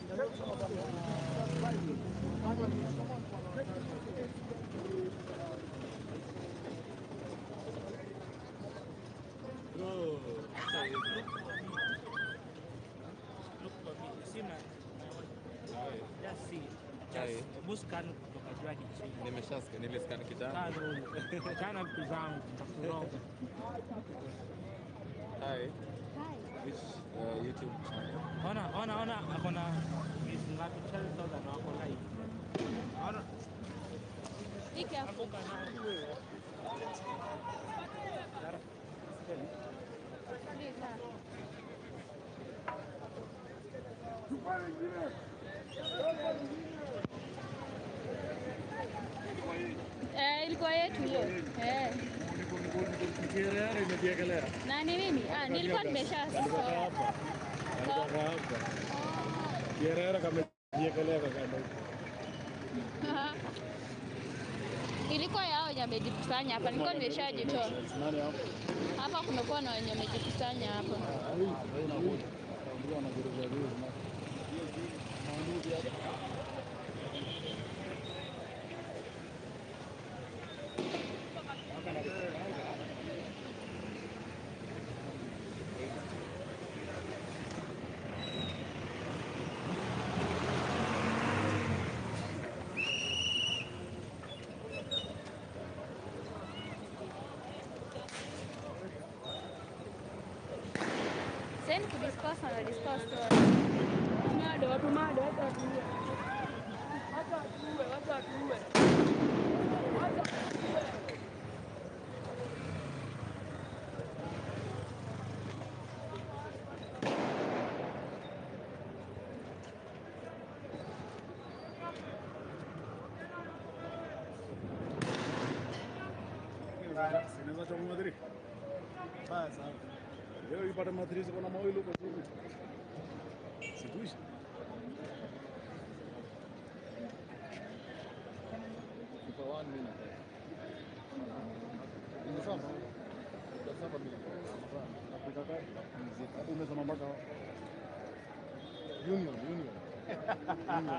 Take the mantle. Look for me. You see my watch? Just see. Just scan kutoka juu hadi chini. Nimeshascan, niliscan kitambo. Achana vitu zangu, nitakuroga. Hi. Hi. Which YouTube channel? Ona, ona, ona, akona views ngapi? 12,000 wako live. Ona. Be careful. Ilikuwa yetu hiyo. Eh. Nani mimi? Ah, nilikuwa nimesha hapa. Ilikuwa yao wenye wamejikusanya hapa. Nilikuwa nimeshajitoa. Hapa kumekuwa na wenye wamejikusanya hapa. Send to discuss and discuss to Sinaweza choma madri. Baya sana. Leo ipata madri ziko na mawili huko chini. Sikuishi. For 1 minute. Nimesema. Nimesema mimi. Umesema mpaka Union, Union. Union.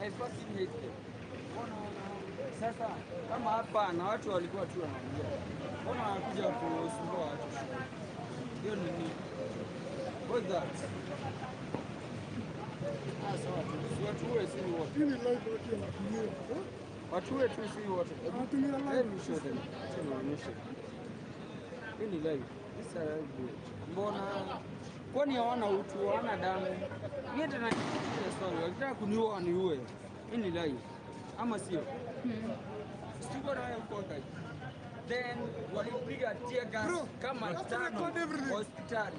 I fucking hate them. Sasa kama hapa na watu walikuwa tu wanaongea, mbona wanakuja kusumbua watu? Hiyo ni nini? What's that? Sasa watu si wote. Hii ni live watu wanatumia. Watu wetu si wote. Wanatumia live. Let me show them. Acha niwaonyeshe. Hii ni live. This is a live. Mbona kwani hawana utu, hawana damu? Mimi tena swali, wakitaka kuniua waniue. Hii ni live. Ama sio? Siko na hayo kwa kazi. Then walipiga tear gas kama tano hospitali.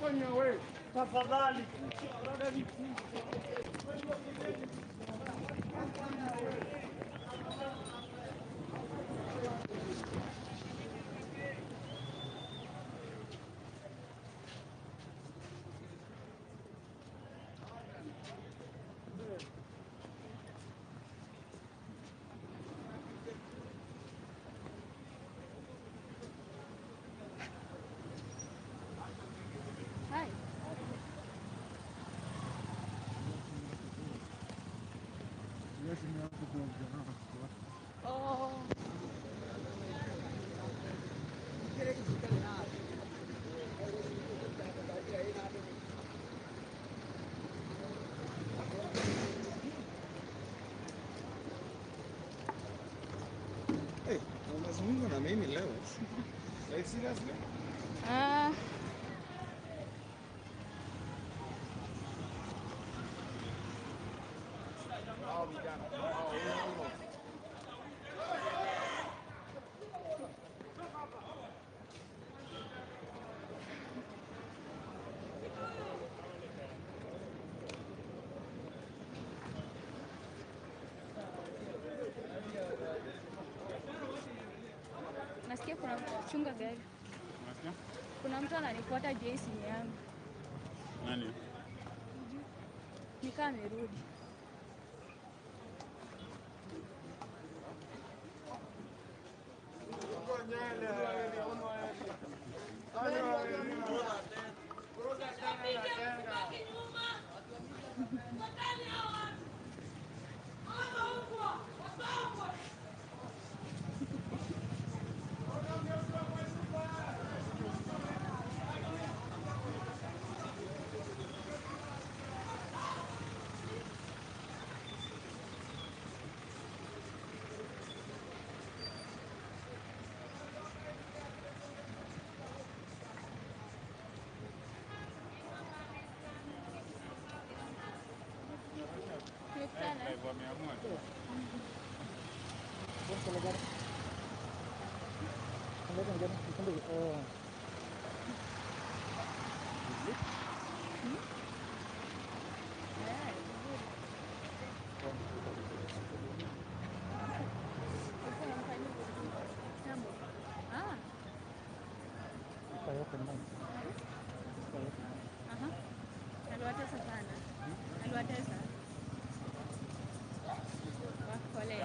On your way. Tafadhali. Hi. Oh. Hey, unazungumza na mimi leo. Like seriously? Ah. Nasikia kuna chunga gari. Unasikia? Kuna mtu ananifuata juu ya simu yangu. Nani? Nikaa amerudi. Tumekutana. Wameamua tu. Eh, vizuri. Ulikuwa unamfanyia kitambo. Ah, aha. Aliwatesa sana. Aliwatesa. Wa, Pole.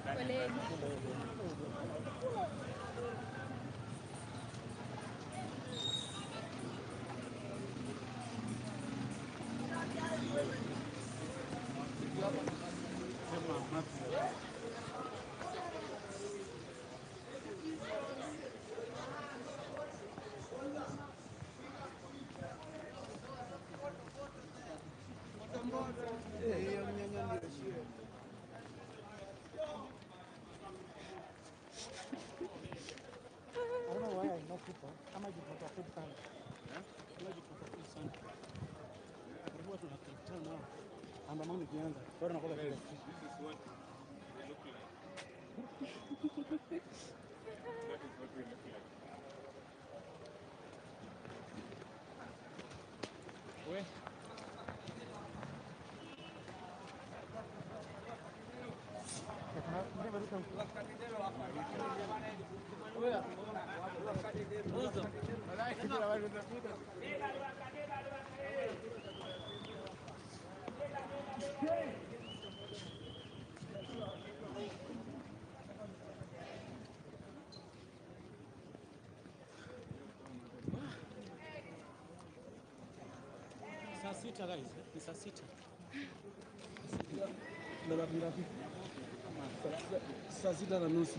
Poleni. I don't know why I know people. Ama jipata food sana. Ama jipata food sana. Huwa tunakutana nao. Andamano ikianza. Bado nakuwa kila This siku. is what we look like. That is what we look like. We? Saa sita guys, ni saa sita. Na ngapi ngapi? Saa sita na nusu.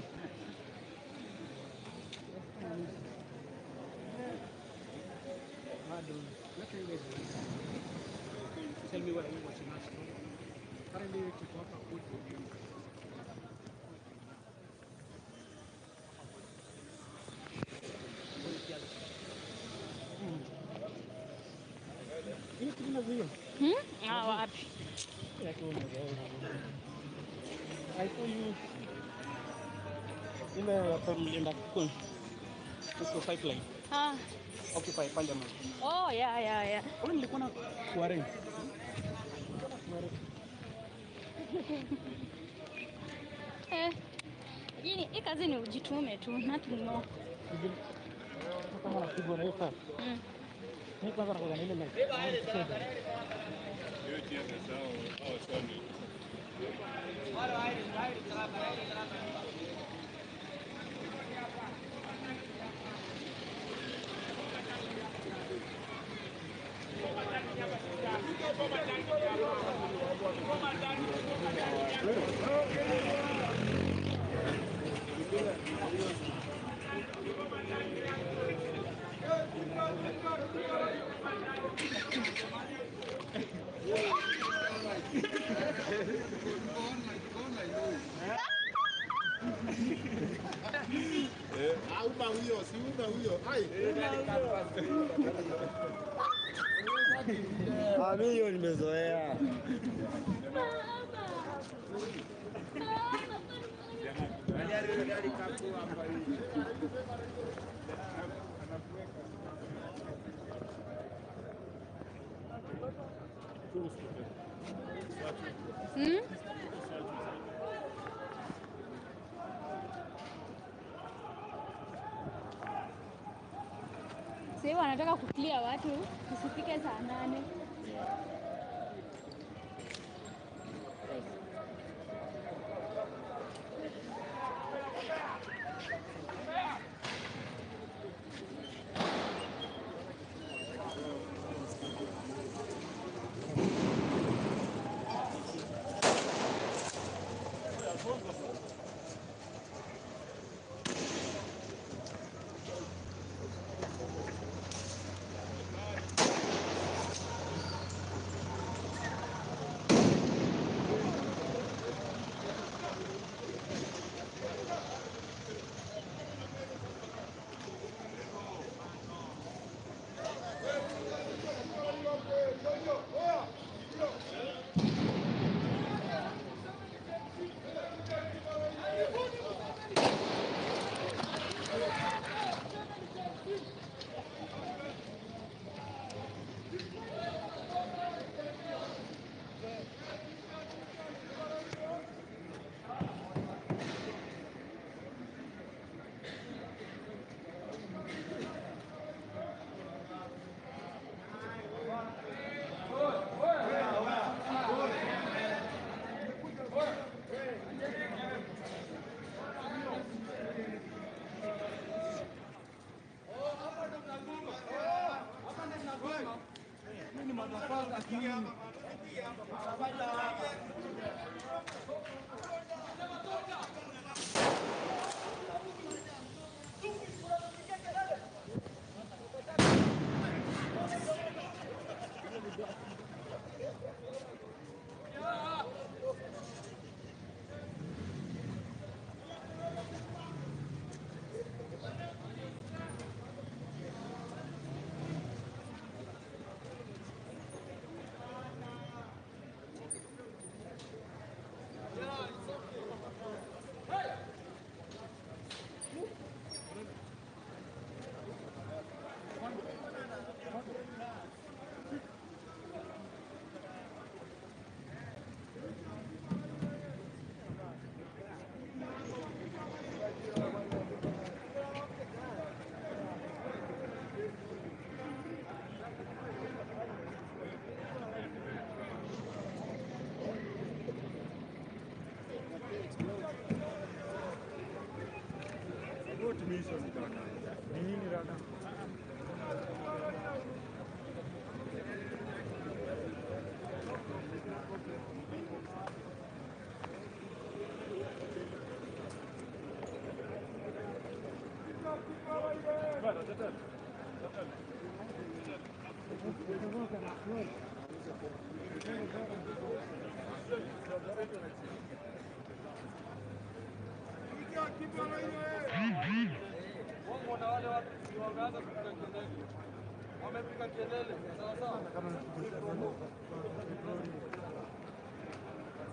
Bado. Let me guys tell me what are you watching us from? Currently tuko hapa Woodville. Ile kitu inazuia. Hmm? Ah, wapi? Lakini umezoea. I saw you ile hapa mlienda huko huko pipeline. Ah. Occupy Parliament. Oh, yeah. Wewe nilikuwa na kuarrange. Lakini hii kazi ni ujitume tu, nothing more. Kama napigwa na hiyo sasa. Mimi kwanza nakuwa na ile like. Uma huyo, si uma huyo. Ai. Ah, mimi hiyo nimezoea. Sasa wanataka kuclear watu tusifike saa 8. Nini rada? Wamepiga kelele sawa sawa.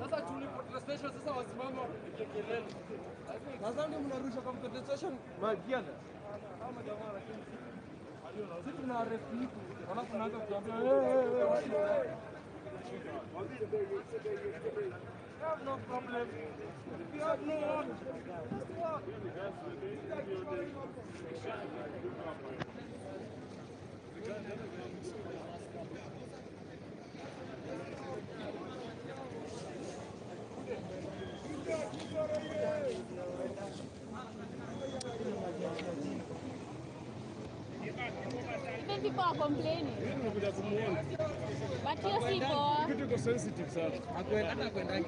Sasa tulipo station sasa wasimame wapige kelele. Sasa ndio mnarusha kwa station magiana. Kama jamaa lakini Sisi tuna arrest mtu, alafu naanza kuambia eh watu. You have no problem. You have no one. Just walk. Even people are complaining. But hiyo si poa. Kitu iko sensitive sana.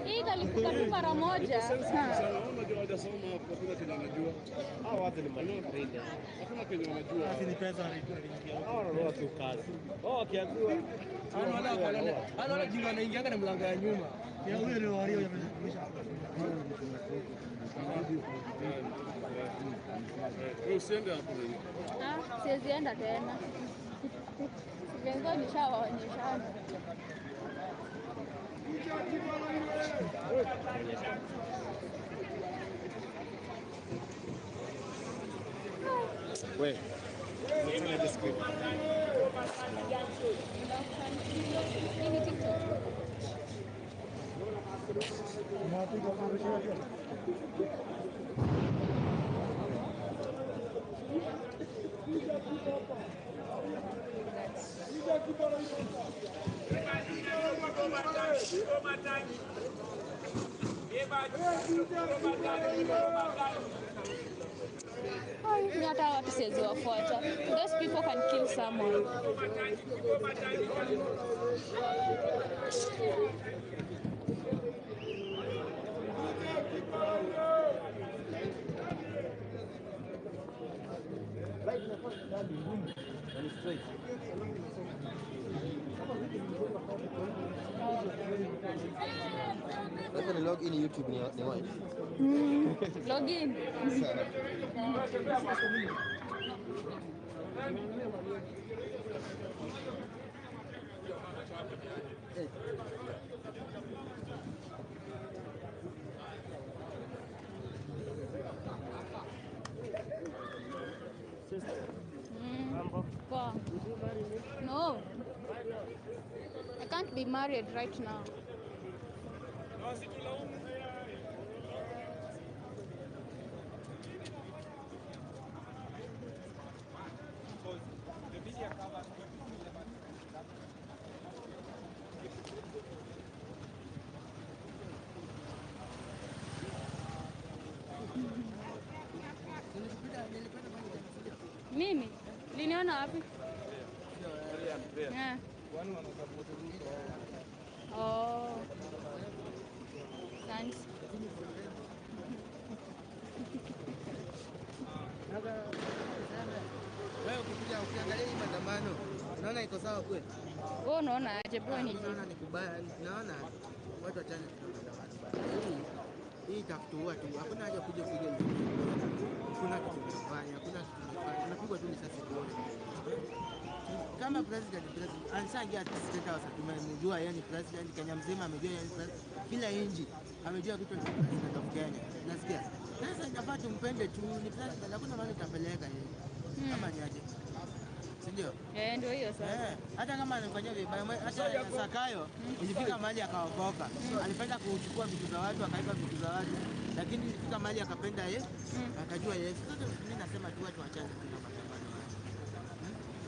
Hii italipuka tu mara moja. Iko sensitive sana. Unajua hawajasoma hapo, hakuna kenye wanajua. Hao watu ni matrailer. Hakuna kenye wanajua. Basi ni pesa waliingia. Hao wananunua tu kazi. Wao wakiambiwa Hao wala jinga wanaingianga na mlango ya nyuma. Ya huyo ndio walio yamesha. Wewe usiende hapo. Ah, siwezi enda tena. Vengo nishawaonyeshana. Wewe. Unafanya the script. Hii ni TikTok. Ai, mimi hata watu siwezi wafuata. Those people can kill someone. Sasa ni log in YouTube ni watch. Log in. Sana. Poa. No. I can't be married right now. Mimi liniona wapi? Yeah. Oh. Thanks. Wewe ukikuja ukiangalia hii maandamano, unaona iko sawa kweli? Wewe unaona aje bro? Ni naona ni kubaya, naona watu wachane na maandamano. Hii itakutua tu. Hakuna haja kuja kupiga. Hakuna kitu tumefanya, hakuna kitu tumefanya. Tunapigwa tu risasi bure. Kama president alishaingia State House, tumemjua yeye ni president, Kenya mzima amejua yeye ni president, kila inji amejua kitu ni president of Kenya. Nasikia. Sasa inafaa tumpende tu, ni president, hakuna mahali tutapeleka yeye. Kama ni aje. Si ndio? Eh, ndio hiyo sasa. Hata kama anafanyia vibaya, hata Sakayo ilifika mahali akaokoka. Alipenda kuchukua vitu za watu, akaiba vitu za watu, lakini ilifika mahali akapenda yeye, akajua yeye. Sasa mimi nasema tu watu waachane tu na maandamano.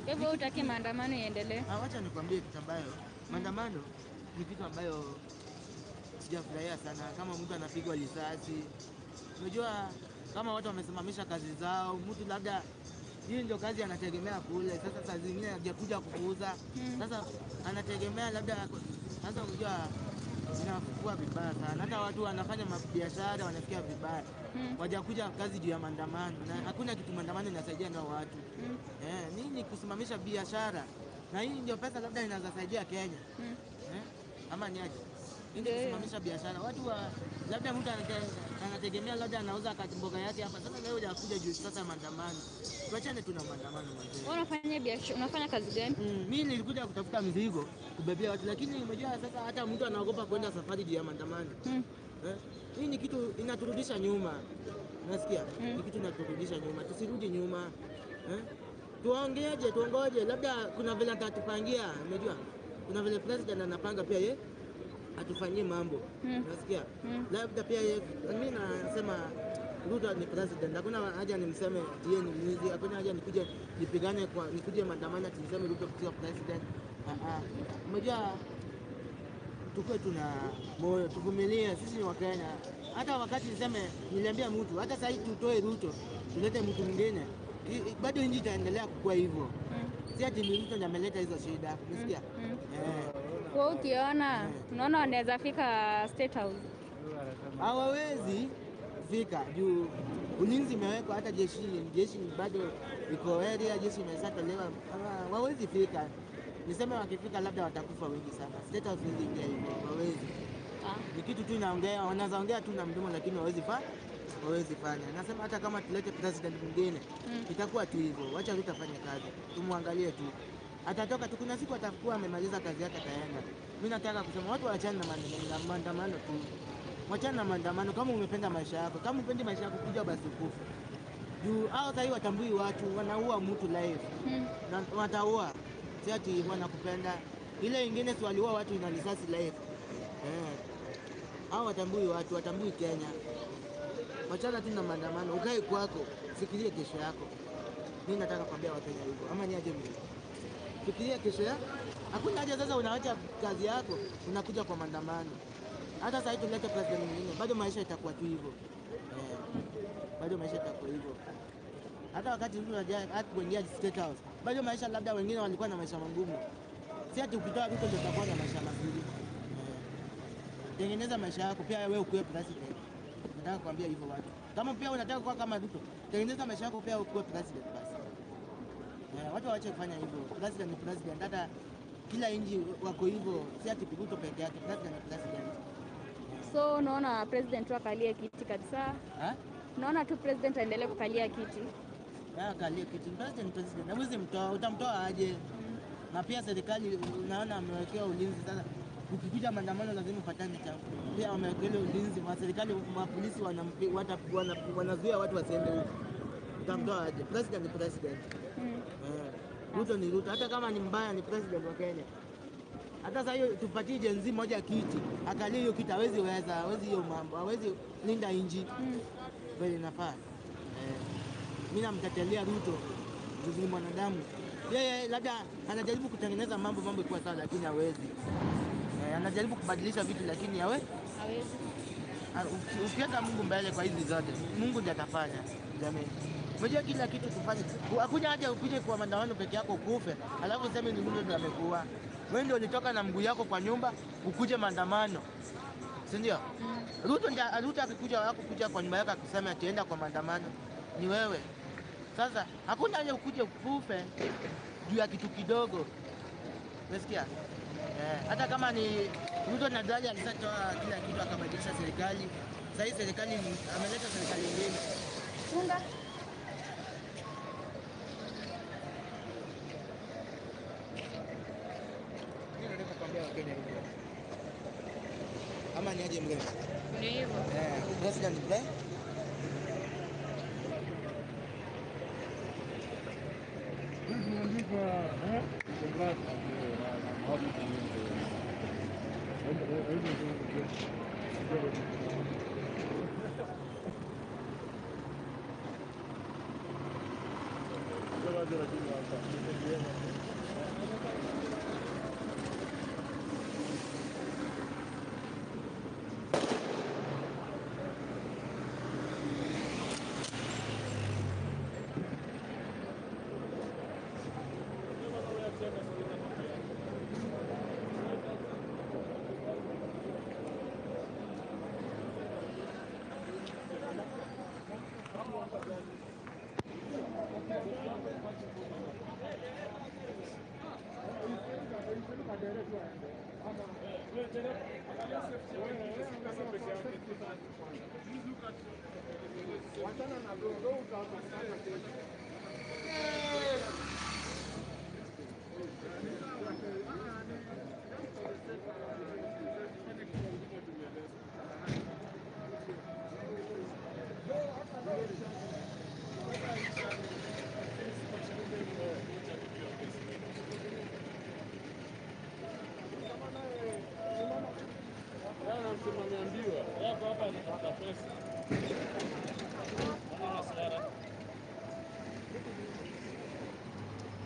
Kwa hivyo hutaki maandamano iendelee? Ah, wacha nikwambie kitu ambayo maandamano ni kitu ambayo sijafurahia sana. Kama mtu anapigwa risasi, unajua kama watu wamesimamisha kazi zao, mtu labda hii ndio kazi anategemea kule. Sasa saa zingine hajakuja kuuza. Sasa anategemea labda, sasa unajua inakuwa vibaya sana. Hata watu wanafanya biashara wanasikia vibaya. Wajakuja kazi juu ya maandamano na hakuna kitu maandamano inasaidia na watu. Nini kusimamisha biashara? Na hii ndio pesa labda inaweza saidia Kenya. Ama ni aje? Nini kusimamisha biashara? Watu wa labda mtu anategemea labda anauza mboga yake hapa. Sasa leo hajakuja juu sasa maandamano. Tuachane tu na maandamano mzee. Wewe unafanya biashara, unafanya kazi gani? Mimi nilikuja kutafuta mizigo kubebea watu, lakini umejua sasa hata mtu anaogopa kwenda safari juu ya maandamano. Hii ni kitu inaturudisha nyuma. Unasikia? Ni kitu inaturudisha nyuma. Tusirudi nyuma. Tuongeje, tuongoje, labda kuna vile atatupangia, umejua? Kuna vile president anapanga pia ye atufanyie mambo. Unasikia? Labda pia ye, mimi nasema Ruto ni president. Hakuna haja nimseme ati yeye ni mwizi, hakuna haja nikuje nipigane kwa nikuje maandamano ati niseme Ruto sio president. Umejua tukue tuna moyo, tuvumilie, sisi ni Wakenya. Hata wakati niseme niliambia mtu, hata sasa hivi tutoe Ruto, tulete mtu mwingine, bado nchi itaendelea kukua hivyo. Si ati ni Ruto ndiye ameleta hizo shida, umesikia? Kwa ukiona, unaona wanaweza fika State House? Hawawezi fika juu ulinzi imewekwa, hata jeshi bado iko area, jeshi imeweza tolewa, hawawezi fika. Niseme wakifika labda watakufa wengi sana. State House hawezi ingia hivyo, hawawezi. Ni kitu tu inaongea, wanaweza ongea tu na mdomo lakini hawawezi fanya. Nasema hata kama tulete president mwingine, itakuwa tu hivyo. Wacha Ruto afanye kazi, tumwangalie tu. Atatoka tu, kuna siku atakuwa amemaliza kazi yake ataenda. Mimi nataka kusema watu waachane na maandamano tu. Wachana na maandamano kama umependa maisha yako. Kama upendi maisha yako kuja basi ukufe. Juu hao sasa watambui watu, wanaua mtu live. Na wataua. Si ati wanakupenda. Ile ingine si waliua watu ina risasi live. Hao watambui watu, watambui Kenya. Wachana tu na maandamano, ukae kwako, fikirie kesho yako. Mimi nataka kuambia Wakenya hivyo. Ama ni aje mimi? Fikiria kesho yako. Hakuna haja sasa unaacha kazi yako, unakuja kwa maandamano. Hata sasa tulete president mwingine, bado maisha itakuwa tu hivyo. Bado maisha itakuwa hivyo. Hata wakati mtu hakuingia State House, bado maisha labda wengine walikuwa na maisha magumu. Si ati ukitoa Ruto ndio utakuwa na maisha mazuri. Tengeneza maisha yako pia wewe ukuwe president. Nataka kuambia hivyo watu. Kama pia unataka kuwa kama Ruto, tengeneza maisha yako pia ukuwe president basi. Watu waache kufanya hivyo. President ni president. Hata kila nchi wako hivyo, si ati Ruto peke yake, president ni president. So unaona president tu akalie kiti kabisa? Unaona tu president aendelee kukalia kiti? Akalie kiti. President president. Hawezi mtoa, utamtoa aje? Na pia serikali unaona amewekewa ulinzi sasa. Ukikuja maandamano lazima upatane cha. Pia wamewekewa ulinzi wa serikali, mapolisi wanazuia watu wasiende huko. Utamtoa aje? President ni president. Ruto ni Ruto. Hata kama ni mbaya ni president wa Kenya. Hata sasa hiyo tupatie Gen Z moja kiti, akalie hiyo kiti, hawezi weza, hawezi hiyo mambo, hawezi linda nchi. Vile inafaa. Mimi namtetelea Ruto, juu ni mwanadamu. Yeye labda anajaribu kutengeneza mambo ikuwa sawa lakini hawezi. Anajaribu kubadilisha vitu lakini hawezi. Ukiweka Mungu mbele kwa hizi zote, Mungu ndiye atafanya. Jamani. Unajua kila kitu tufanye. Hakuna haja ukuje kwa maandamano peke yako ukufe, alafu useme ni Mungu ndiye amekuua. Wewe ndio ulitoka na mguu yako kwa nyumba ukuje maandamano. Si ndio? Ruto akikuja wako kuja kwa nyumba yako akisema atienda kwa maandamano, ni wewe. Sasa hakuna haja ukuje ukufe juu ya kitu kidogo. Unasikia? Hata kama ni Ruto nadhani alishatoa kila kitu akabadilisha serikali. Sasa hii serikali ameleta serikali nyingine. Funga. Ama ni aje mgeni? Ndio hivyo. President play.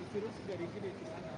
Usiruhusu gari ingine ikipanda.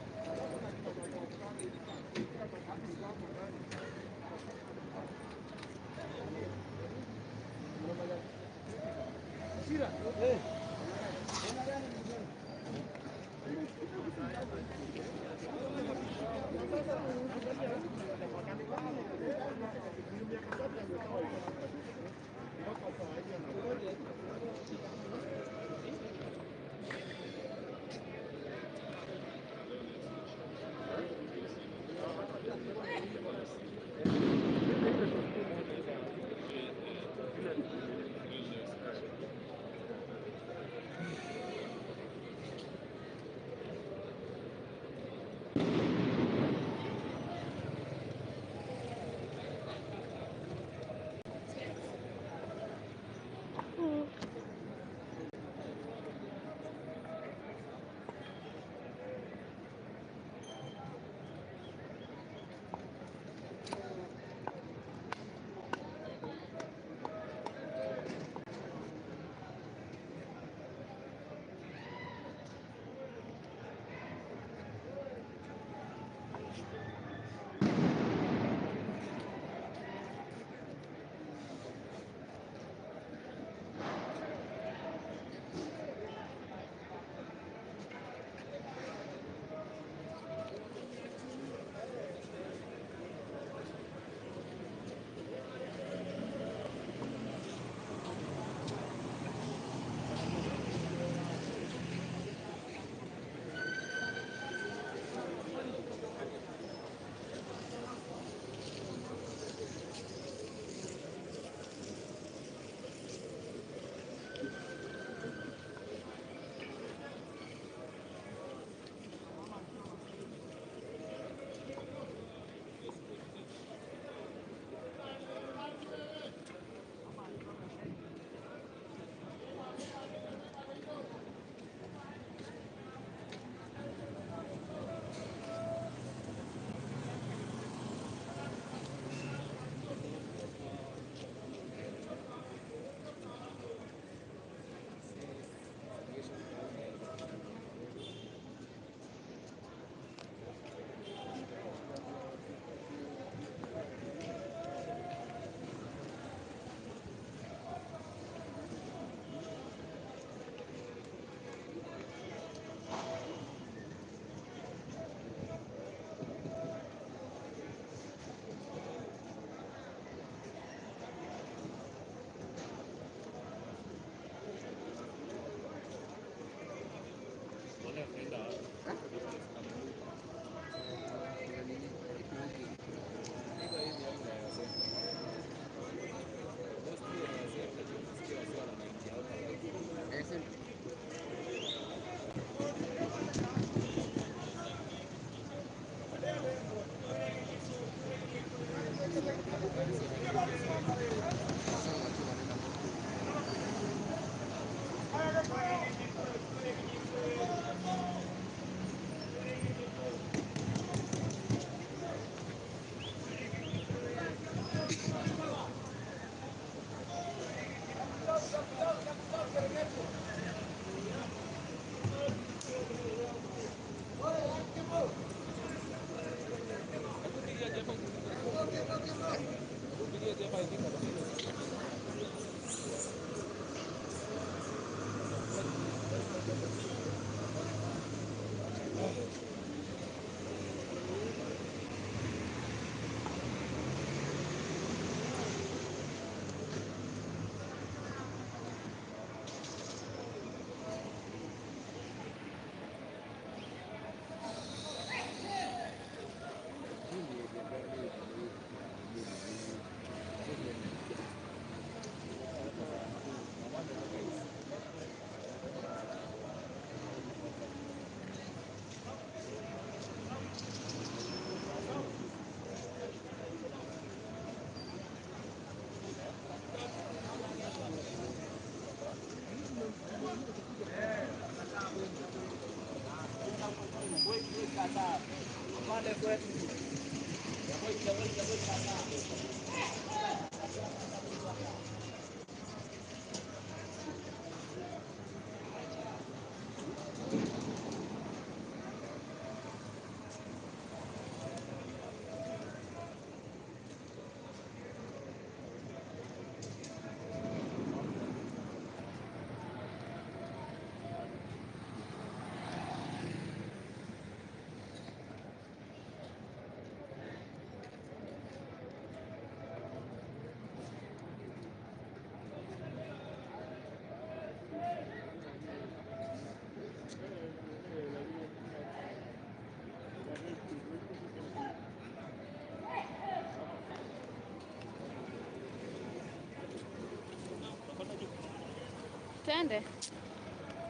Twende.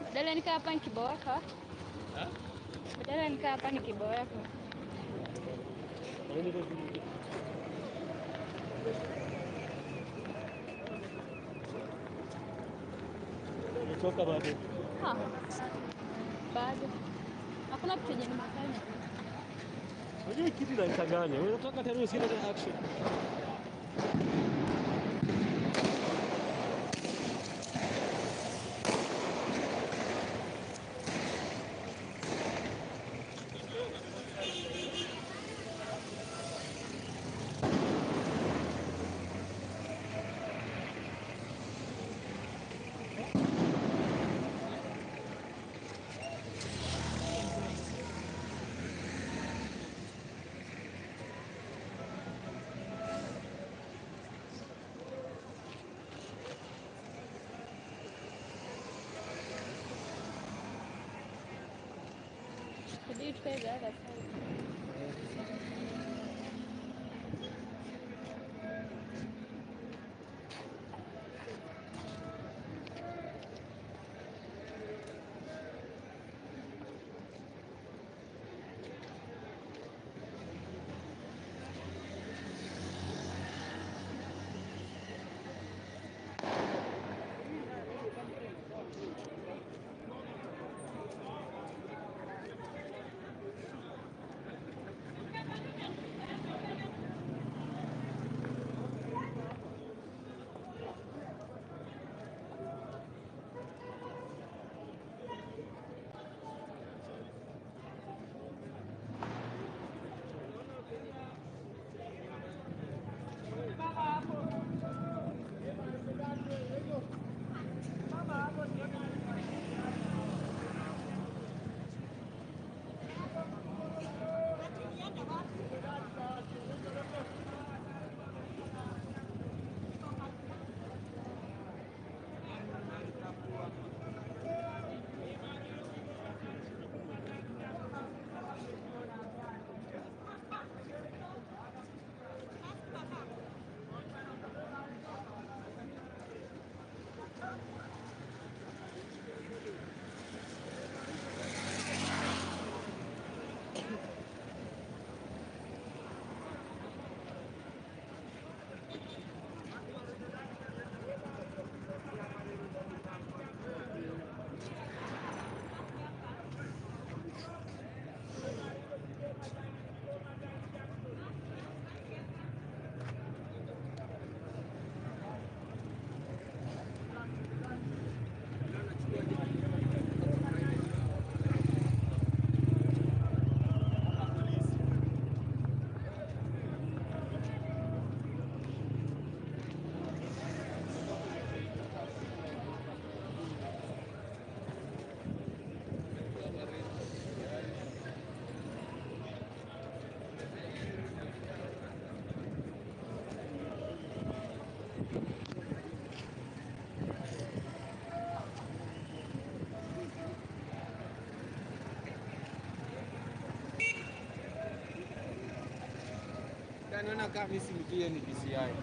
Badala nikaa hapa nikiboeka. Badala nikaa hapa nikiboeka. Umechoka bado? Ha. Bado. Hakuna kitu yenye nimefanya. Unajua kitu inachanganya. Unataka tena usikie tena action. Inabidi tukae the other side. Naona kama mimi simjui ni DCI.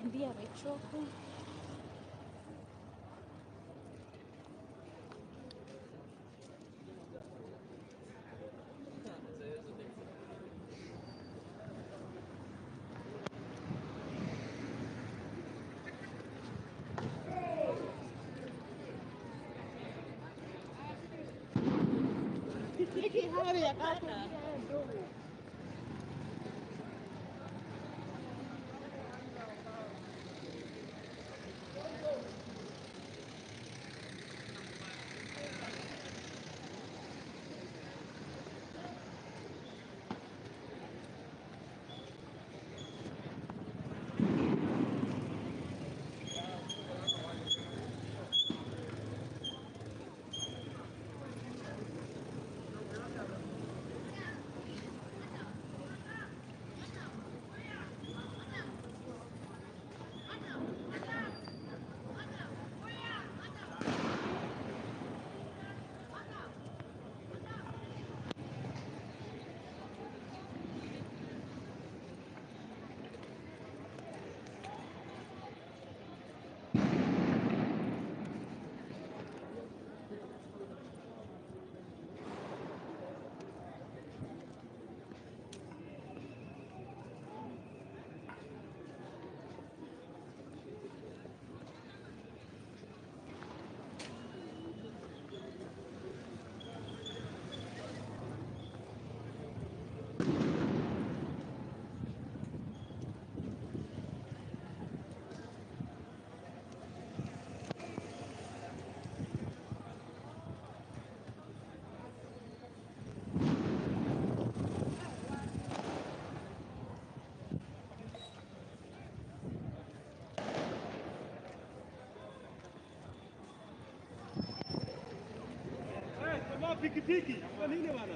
Ndiye amechoka. Pikipiki kwa nini bana?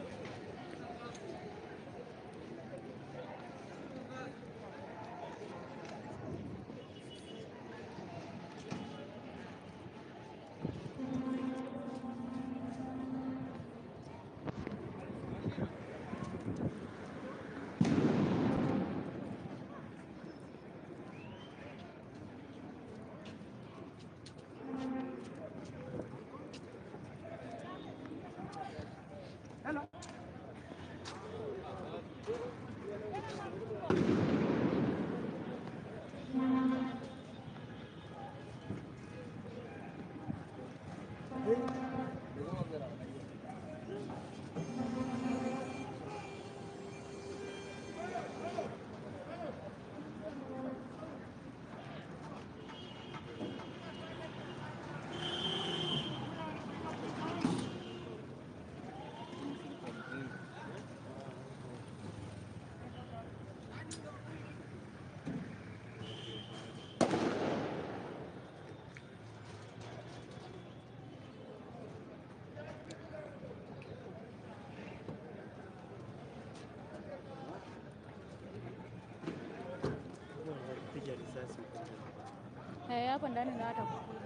Hapo ndani na hata kukuja.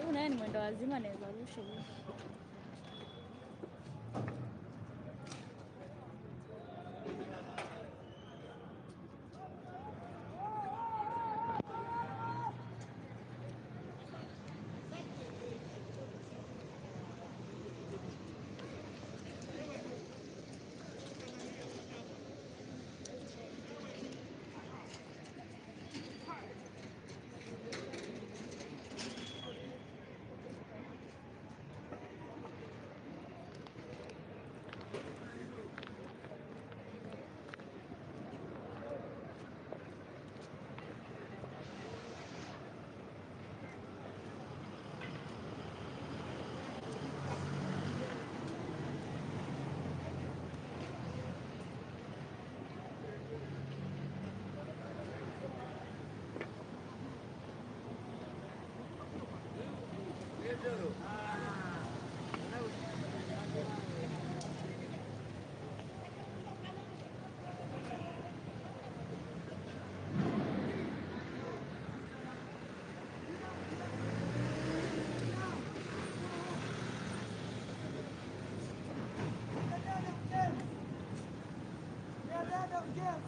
Huyu naye ni mwendo wazima, anaweza rusha huyu.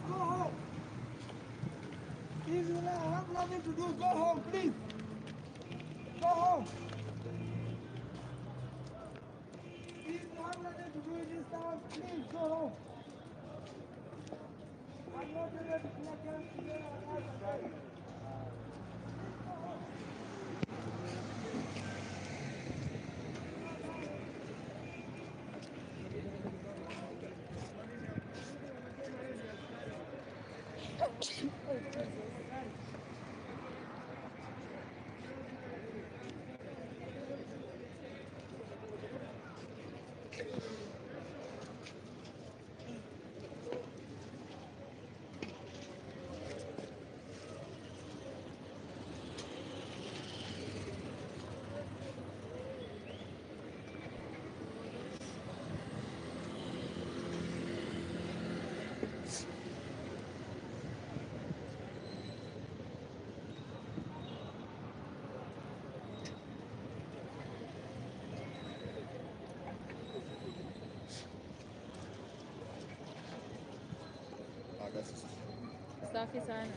Go home. Easy now. nothing to do, go home, please. Go home. If you have nothing to do in this town, please go home. I'm not ready to play against you. Safi sana.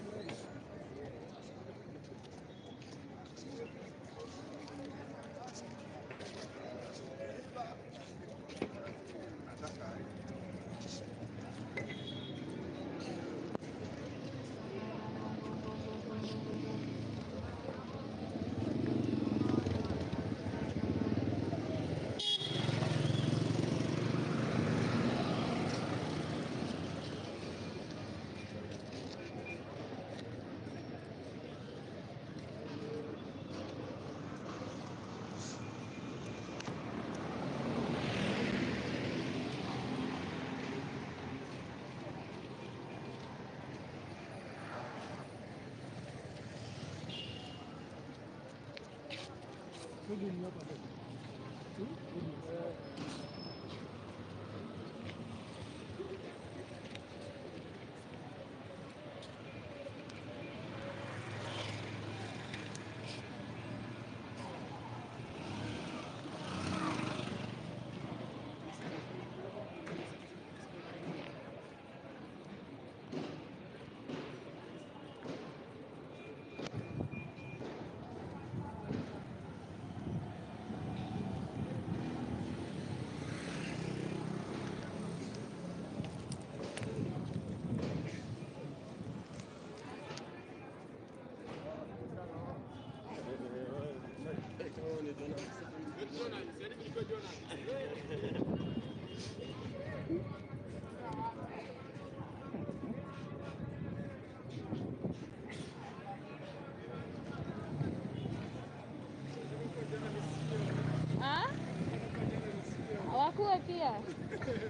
Wakuwe pia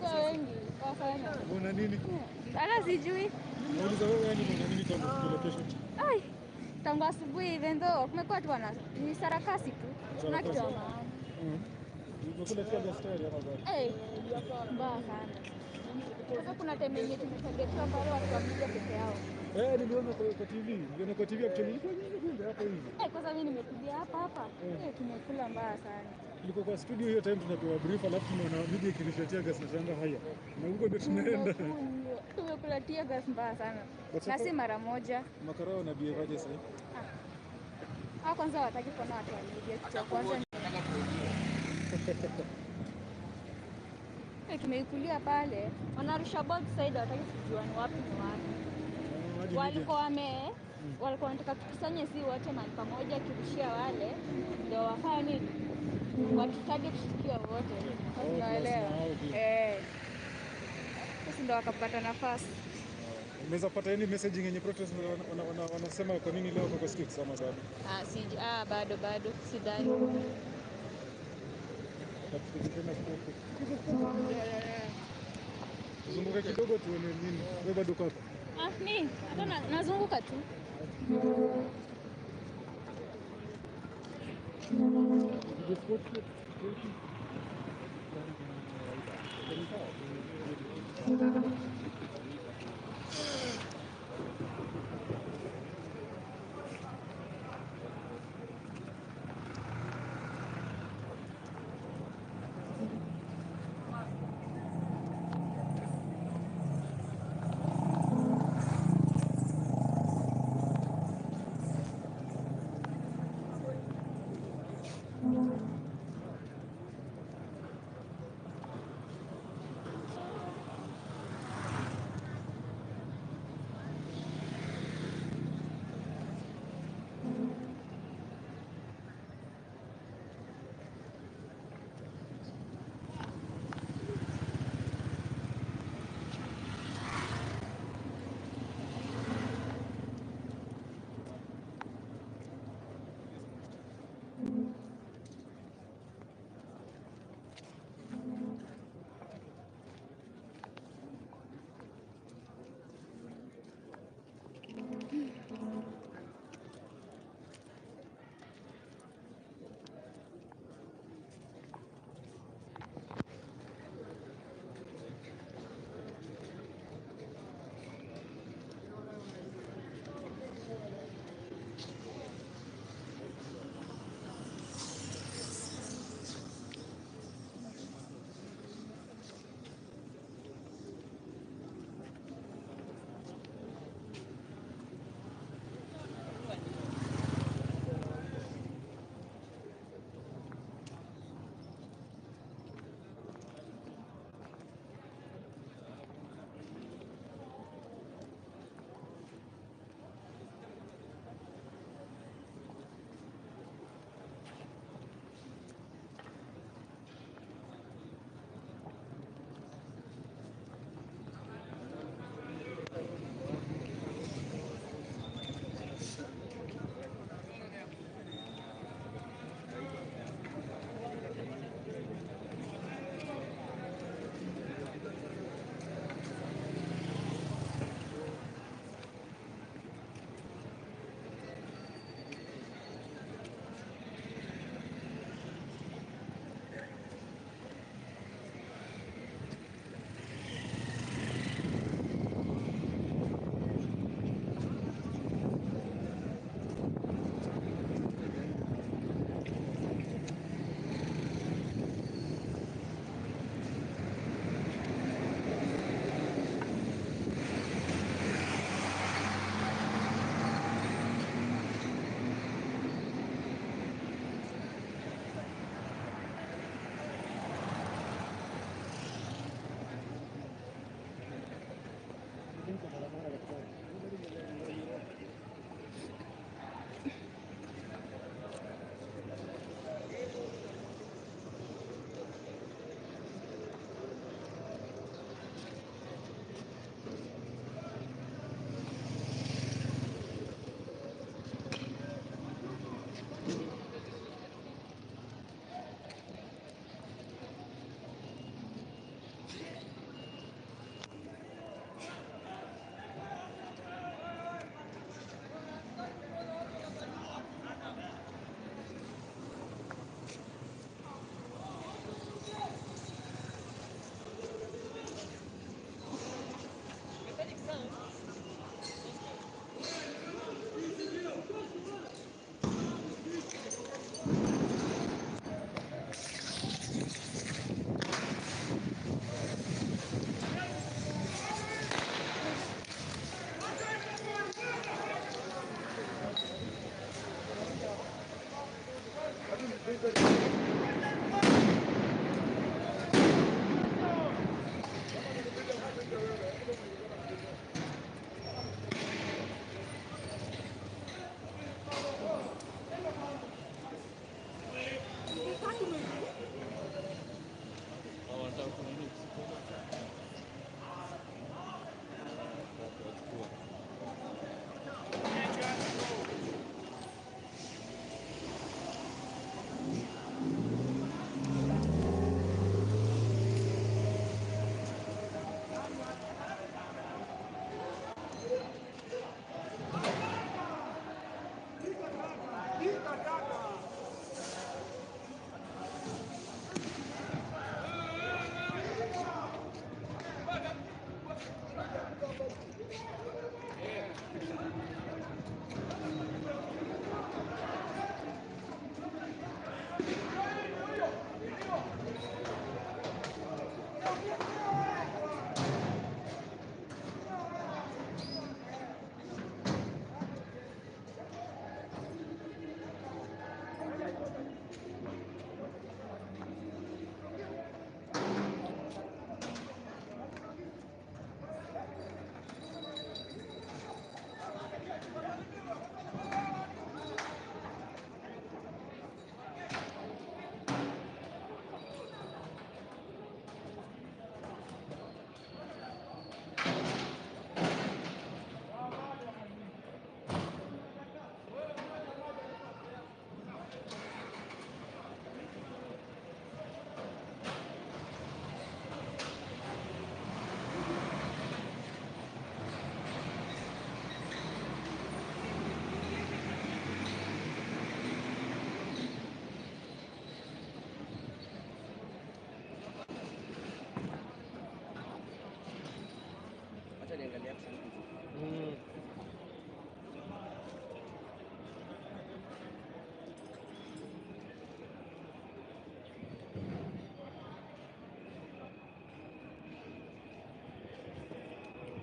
kwa wengi kwa sana. Una nini? Hata sijui. Nauliza wewe, yani una nini tangu location? Ai, tangu asubuhi even though kumekuwa tu wana ni sarakasi tu. Kuna kitu ya maana. Umekula tear gas tayari ama bado? Eh, mbaya sana. Sasa kuna time yenye tumetagetiwa pale watu wa media peke yao. Eh, niliona kwa TV. Niliona kwa TV actually ilikuwa nyingi kumbe hapa hivi. Eh, kwanza mimi nimekuja hapa hapa. Eh, tumekula mbaya sana. Ilikuwa kwa studio hiyo time tunapewa brief, alafu tunaona media ikirusha tear gas na shanga haya. Na huko ndio tunaenda. Tumekula tear gas mbaya sana. But Na sasa- si mara moja. Makarao na behave aje sasa? Ah, kwanza hawataki kuona watu wa media. Kitu cha kwanza ni Eh, tumeikulia pale, wanarusha both side, hawataki kujua ni wapi ni wapi. Hadi Walikuwa wame walikuwa wanataka tukusanye si wote mahali pamoja, kirushia wale ndio wafanye nini, watutarget tukiwa wote, Oh, unaelewa? plus na hao pia. Eh, sasa ndio wakapata nafasi. Umeweza pata any messaging yenye protest wanasema kwa nini leo wako kwa streets ama bado? Ah, si, ah, bado bado sidhani. Zunguka kidogo tuone nini. Wewe bado uko hapa? Ah, mi hata nazunguka tu.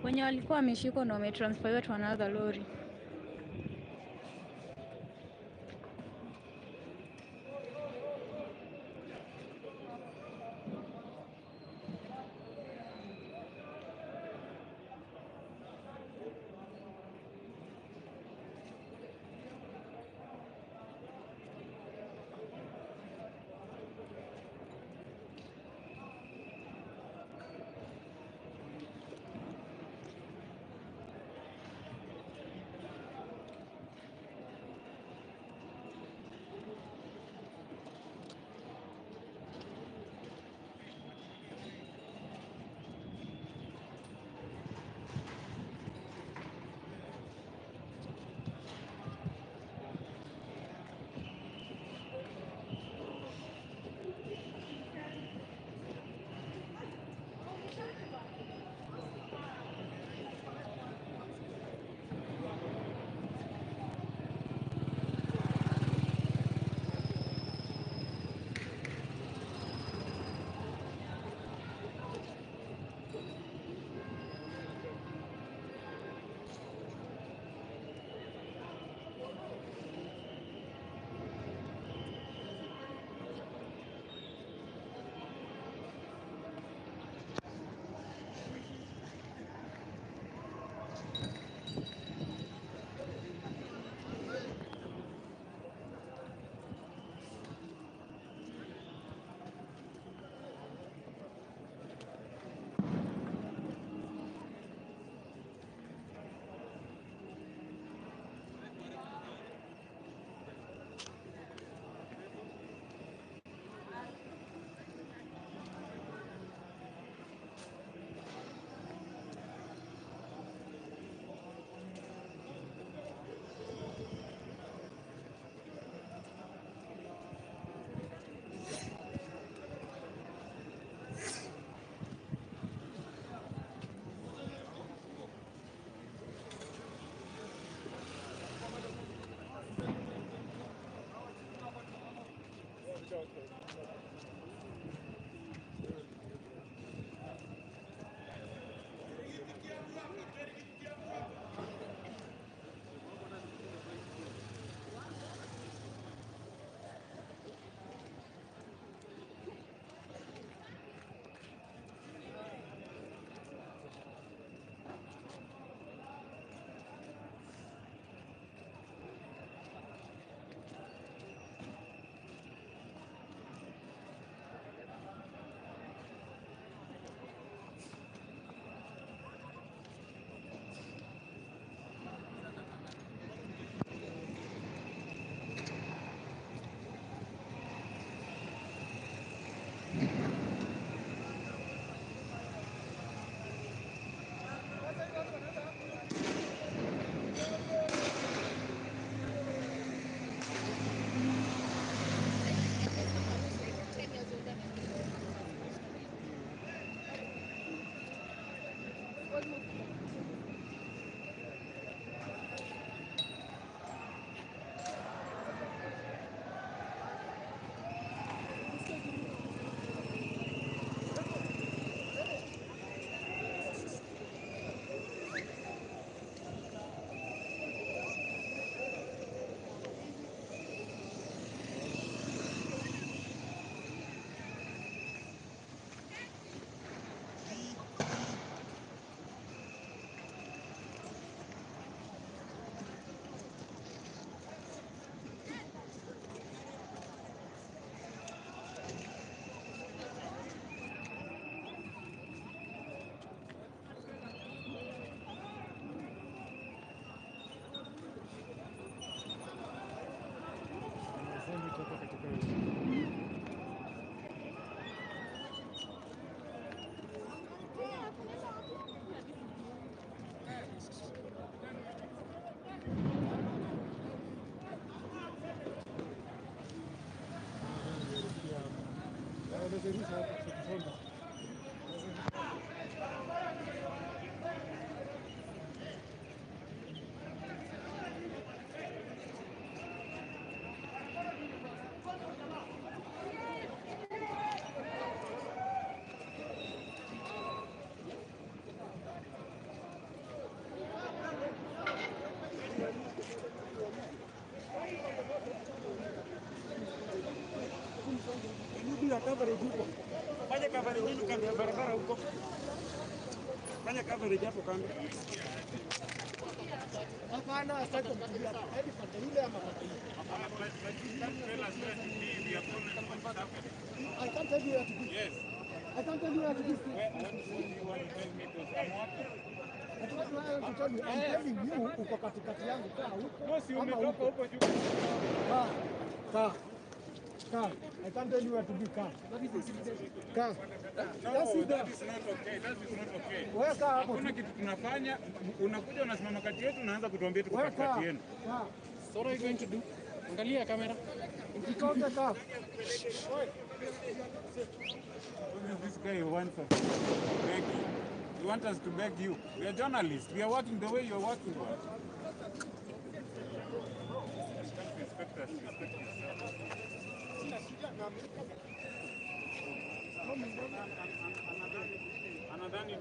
Wenye walikuwa wameshikwa ndo wametransferiwa to another lorry. coverage huko. Fanya coverage yenu kando ya barabara huko. Fanya coverage hapo kando. Hapana, sitaki kumtumia. Hadi pata yule ama pata yule. I can't tell you where to be. Yes. I can't tell you where to be. What do you want to tell me? Because I'm working. I don't want to tell you. I'm telling you uko katikati yangu, kaa huko. No, si ama umetoka huko. huko juu. Kaa. Kaa. Kaa. I can't tell you where to be. Kaa. Kaa. No, Just sit there. that is not okay. That is not okay. Wewe kaa hapo. Hakuna kitu tunafanya, unakuja unasimama kati yetu unaanza kutuambia tuko Wewe katikati kaa. yenu. Kaa. So what are you going to do? Angalia kamera. Usitoke, kaa. This guy wants us to beg you. You want us to beg you. We are journalists. We are working the way you are working. Bwana. You can't respect us. Respect yourself. Anadhani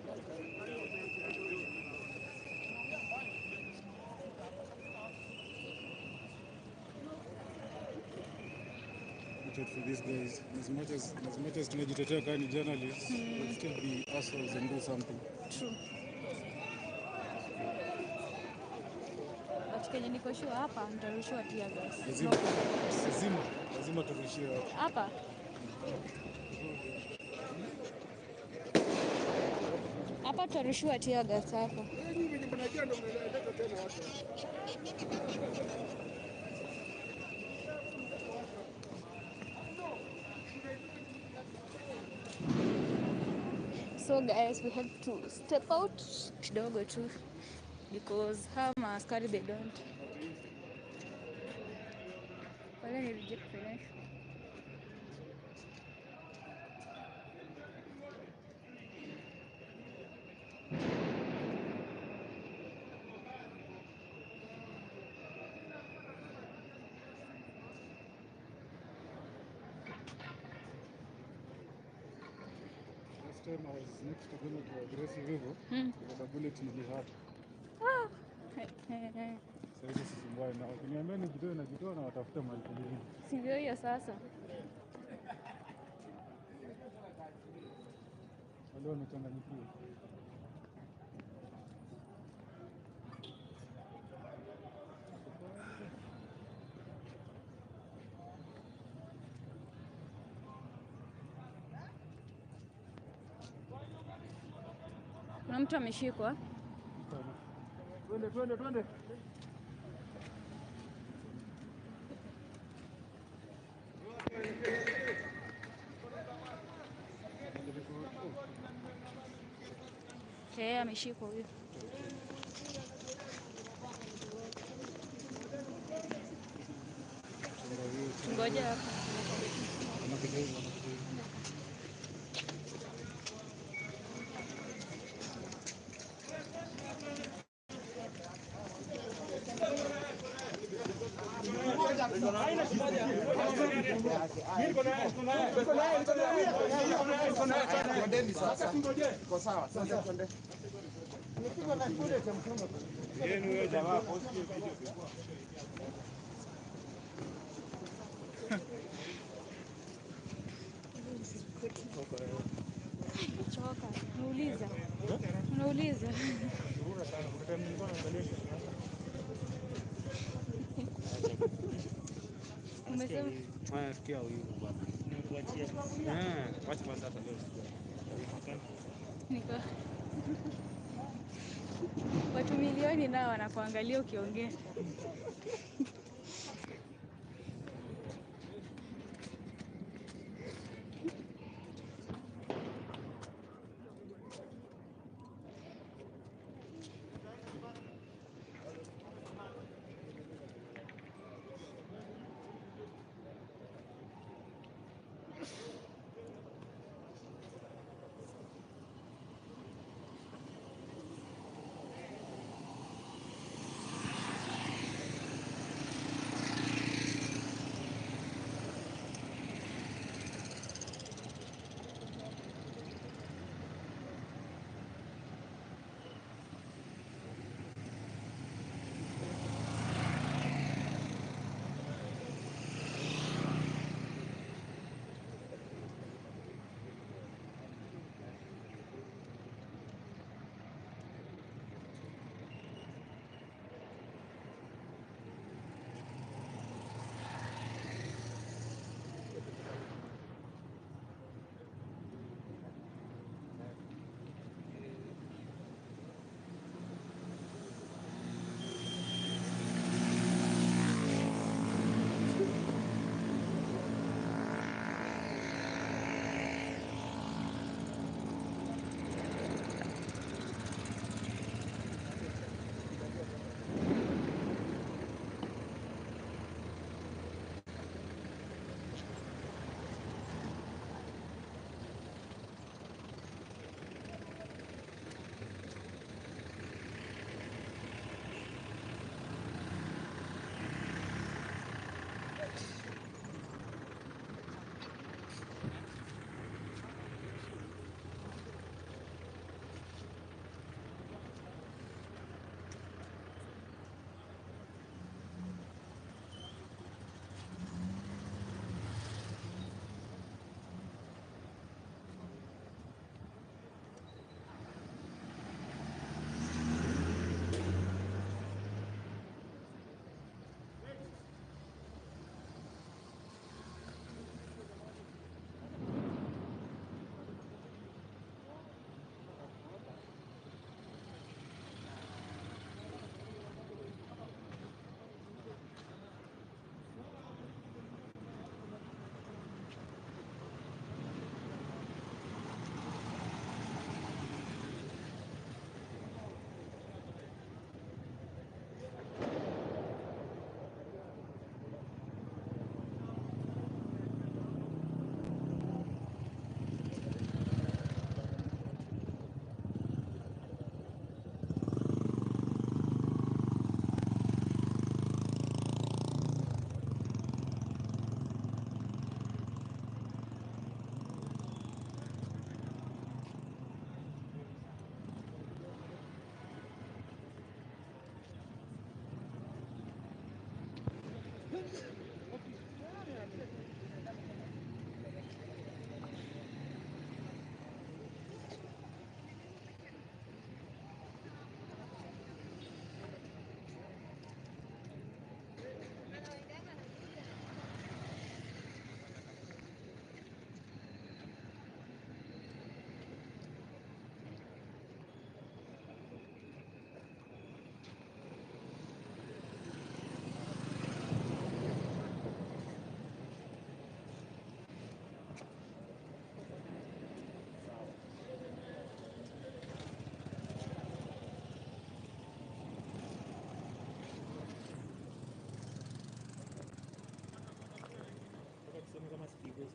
Watch out for these guys. As much as tunajitetea kama ni journalists, we'll still be assholes and do something. True. But kenye niko sure hapa mtarushiwa tear gas. Lazima, lazima, lazima turushie watu. Hapa hapa tutarushiwa tear gas hapa. Mnajua ndo mnaleta tena watu. So guys, we have to step out kidogo tu because hawa maaskari they don't. Wale ni reject financial. Last time I was next to them to aggressive hivyo, kwa bullet nilihata. Ah. Eh, eh. Sasa hizi sisumbui na wakiniambia nijitoe najitoa na watafuta mahali kwingine. Si ndio hiyo sasa. Wale wamechanganyikiwa. Kuna mtu ameshikwa. Twende, twende, twende. Eh, ameshikwa huyo. Ngoja hapa. Wanakuja hivi, wanakuja hivi. Yenu huyo jamaa post hiyo video before. Choka. Unauliza. Unauliza. Zurura sana. Kuna time nilikuwa naangalia show. Umesema Nasikia wivu bwana. Nimekuachia. Eh, wacha kwanza hata leo sikia. Niko watu milioni nao wanakuangalia ukiongea.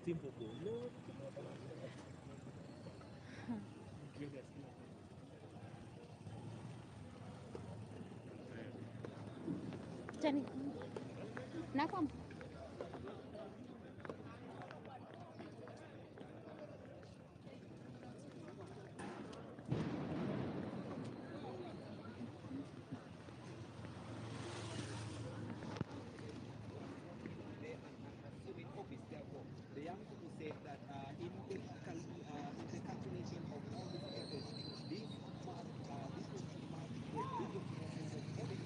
Simple go. Chani. Nakam. The young people said that in the calculation of all these efforts, this this was marked the biggest process of every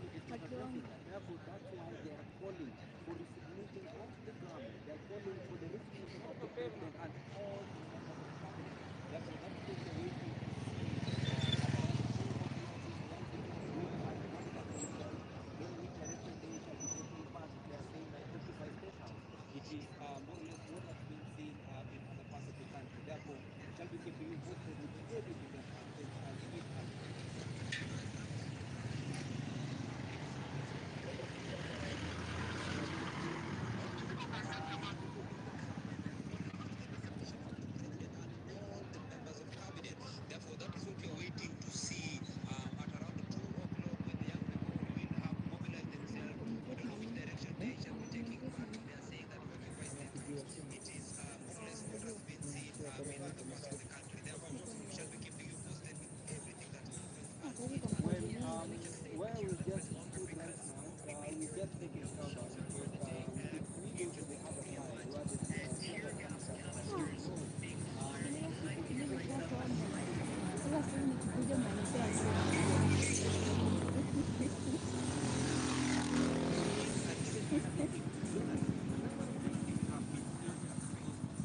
Therefore, that's why they are calling for resignation of the government. They are calling for the resignation of the president and all the members of cabinet. Therefore, that is the way to it is more or less what has been seen in other parts of the country. Therefore, shall be keeping you posted with everything that happens as it happens. Therefore, that is what we are waiting to see at around 2 o'clock when the young people will have mobilized themselves. We don't know which direction they shall be taking, but they are saying that occupy State House. It is more or less what has been seen in other parts of the country. Therefore, we shall be keeping you posted with everything that happens. Well, where we just stood right now, we just taking cover because if we go to the other side, where the Sasa sisi nikikuja mnanipea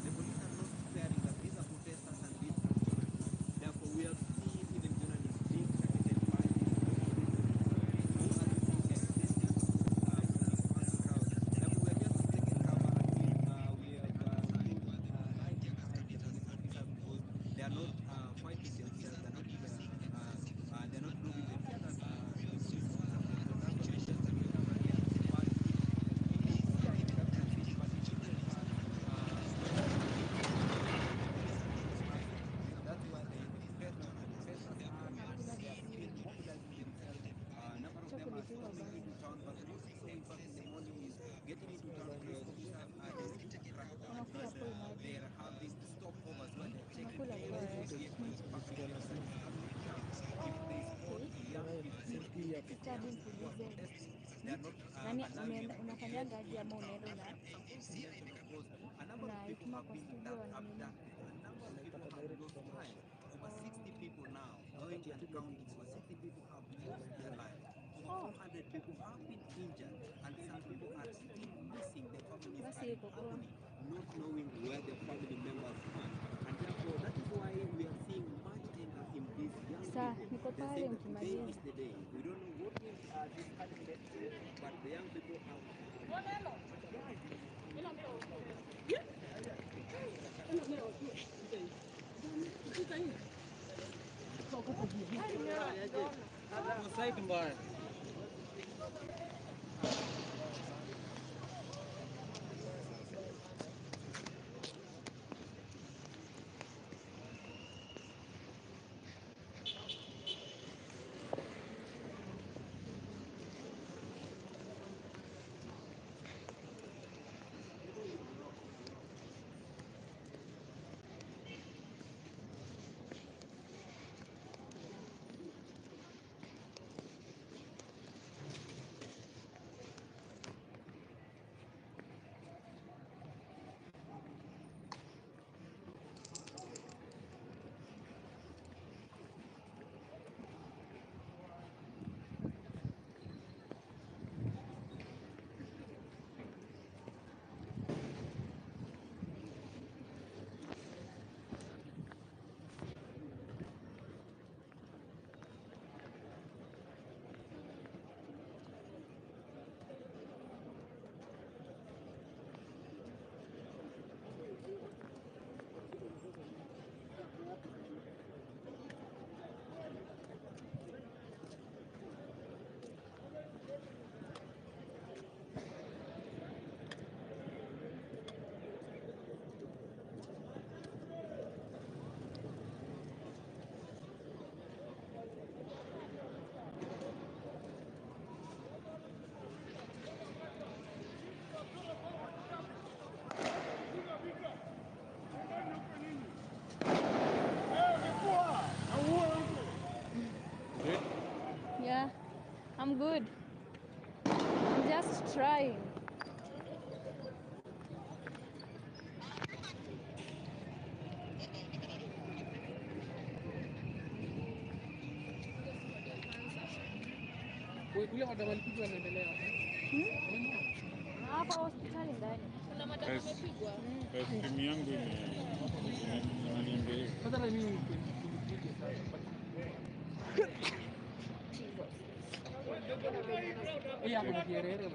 The police are not sparing that these are protesters and these are journalists. Therefore, we have seen even journalists being targeted by these who are using excessive police crowd. Therefore, we are just taking cover until we have right behind the police officers because they are not fighting themselves. They are not even they are not moving themselves. The police officers. Therefore, we are just taking cover here. But it is here in the capital city, but in different parts. That's why the protesters are, they are still mobilizing themselves. A number of them are storming into town, but what we saw in fact in the morning is getting into town, police officers are just cracked down because they are having stopovers where they're checking every vehicle passing their side coming in town. If they spot young people Kitabu who are nikuulize. protesting, they are not Nani allowing them to unafanyaga aje ama unaenda una A number of people unaituma have kwa been studio na nini? abducted. A number of people have lost lives. Over 60 people now, going and counting, over 60 people have lost their lives. Over 400 people have been injured, and some people are still missing. Their families Basi are in iko poa. agony, not knowing where their family members are. And therefore, that is why we are seeing much anger in these young Saa, people. niko They're pale saying that today mkimaliza. is the day. We don't know what will this cabinet do, but the young people have Site mbaya. I'm good. I'm just trying. Ule madam alipigwa anaendelea. Hapa hospitali ndani. Kuna madam amepigwa. Simu yangu imeniambia. Sasa na mimi nipige sasa. Iya, kuna kierere wewe.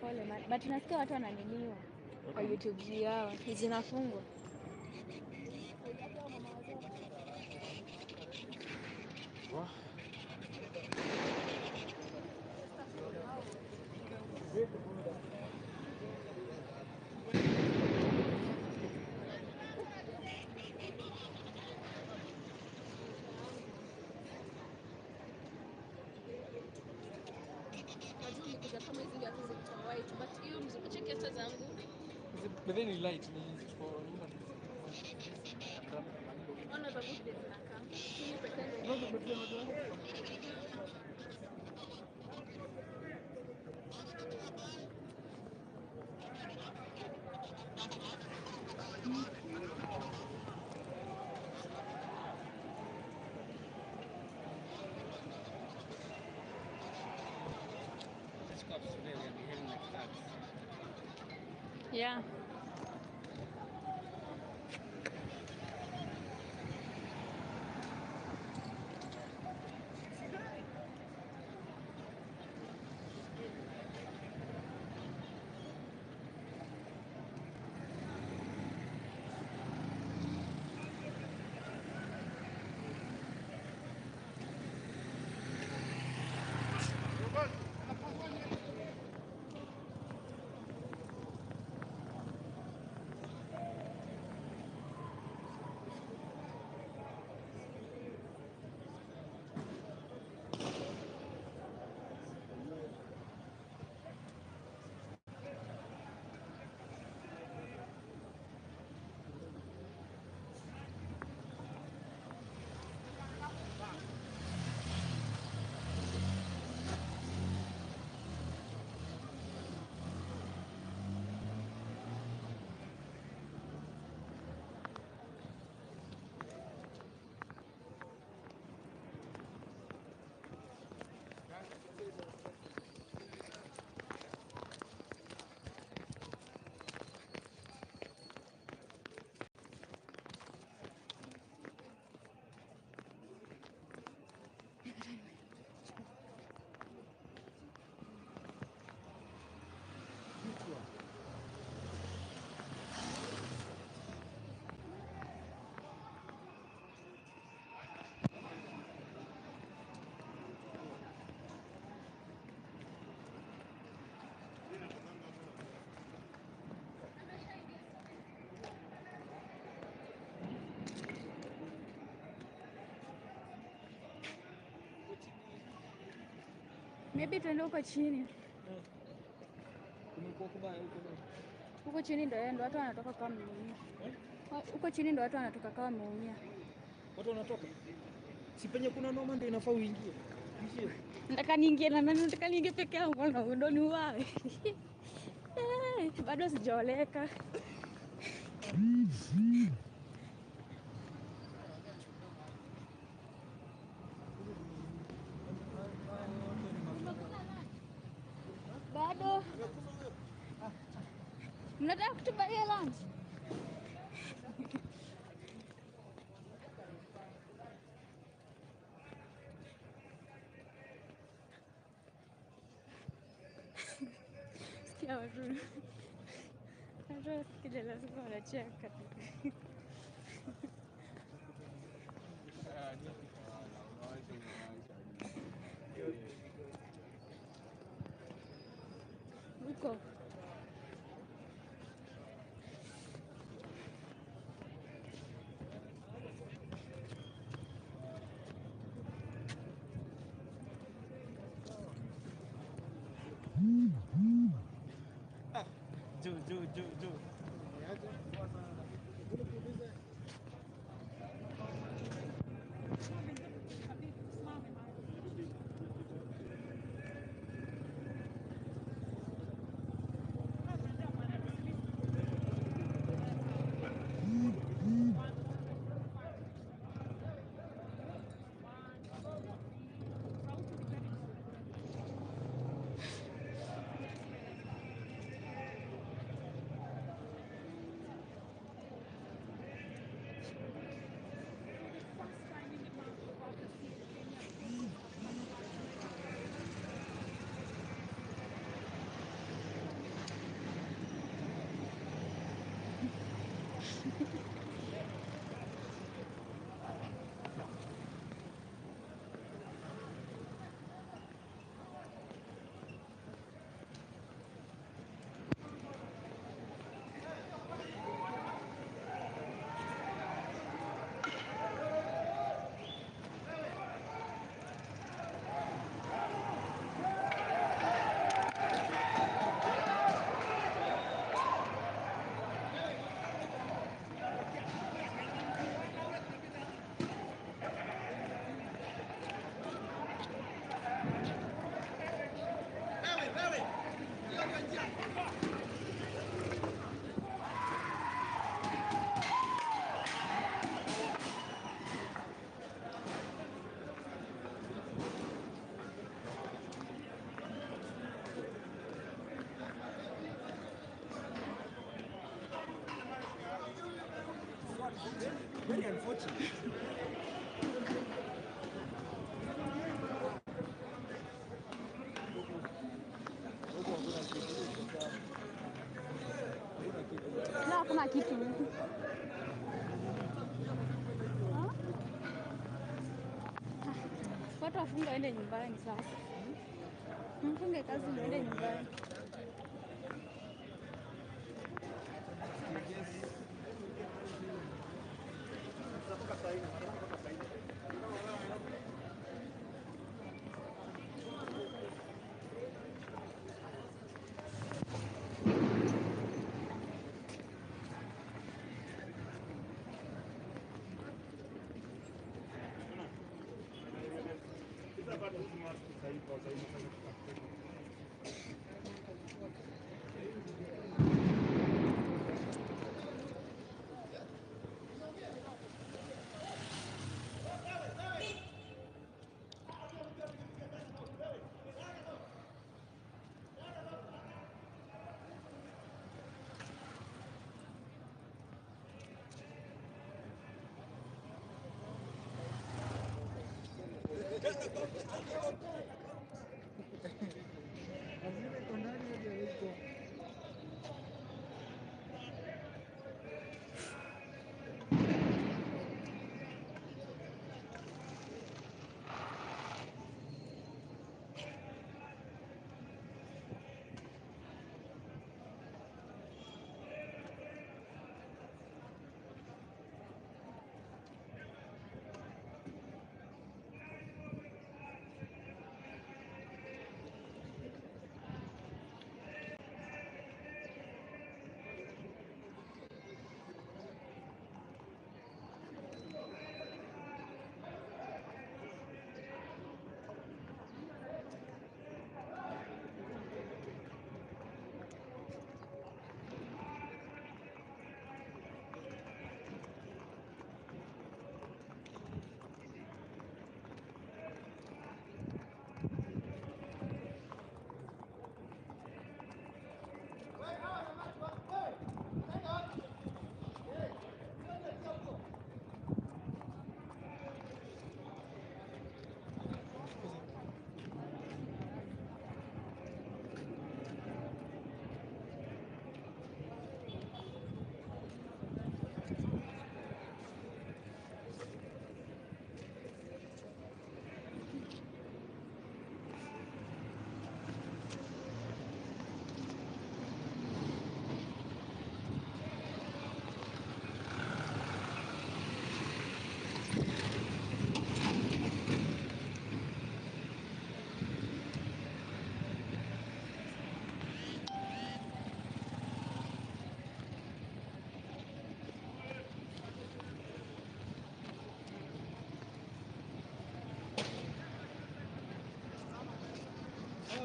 Pole man. But nasikia watu wananiniwa kwa YouTube yao. Zinafungwa. Kama hizi viatu zilikuwa white but hiyo mzee check hata zangu. But then ni light ni for nyumba. Ona za good days zinakaa. Mimi pretend. No, but then Yeah. Maybe tuende huko chini. Kumekuwa kubaya huko. Huko chini ndio ndo watu wanatoka kama wameumia. Huko chini ndio watu wanatoka kama wameumia. Watu wanatoka. Si penye kuna noma ndio inafaa uingie. Nataka niingie na nani? Nataka niingie peke yangu na ndo niuawe. Bado sijaoleka. Bado. Mnataka kutubaia lunch? Sikia watu. Watu wasikija lazima wanacheka tu. Huko. Juu juu juu juu. Very unfortunate. Na hakuna kitu. Watu wafunge waende nyumbani sasa. Mfunge kazi muende nyumbani.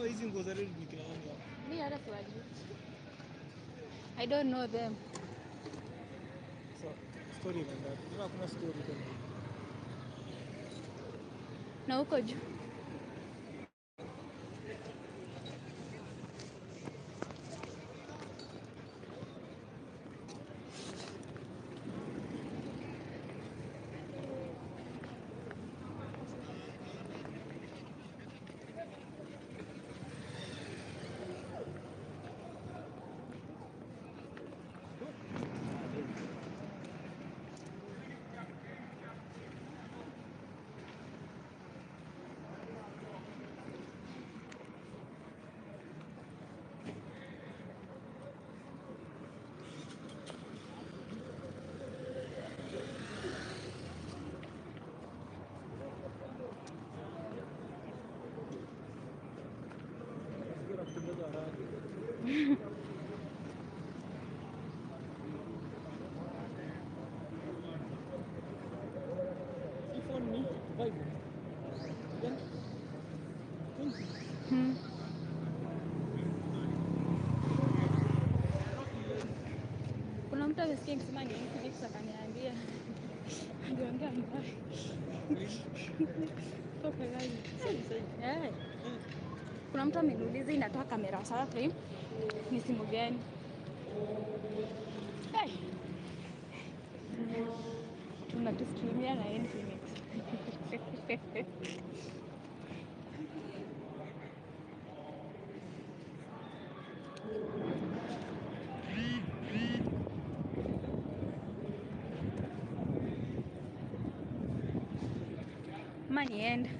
Hizi nguo za red ni kina nani hapa? Mimi hata siwajui. I don't know them. So, story imeenda. Kuna story tena. Na huko juu. Kuna mtu amesikia nikisema ni Infinix akaniambia aliongea mbaya. Toka gani? Eh. Kuna mtu ameniuliza inatoa kamera safi ni simu gani? Hey. Tunatustreamia na Infinix. Ama niende.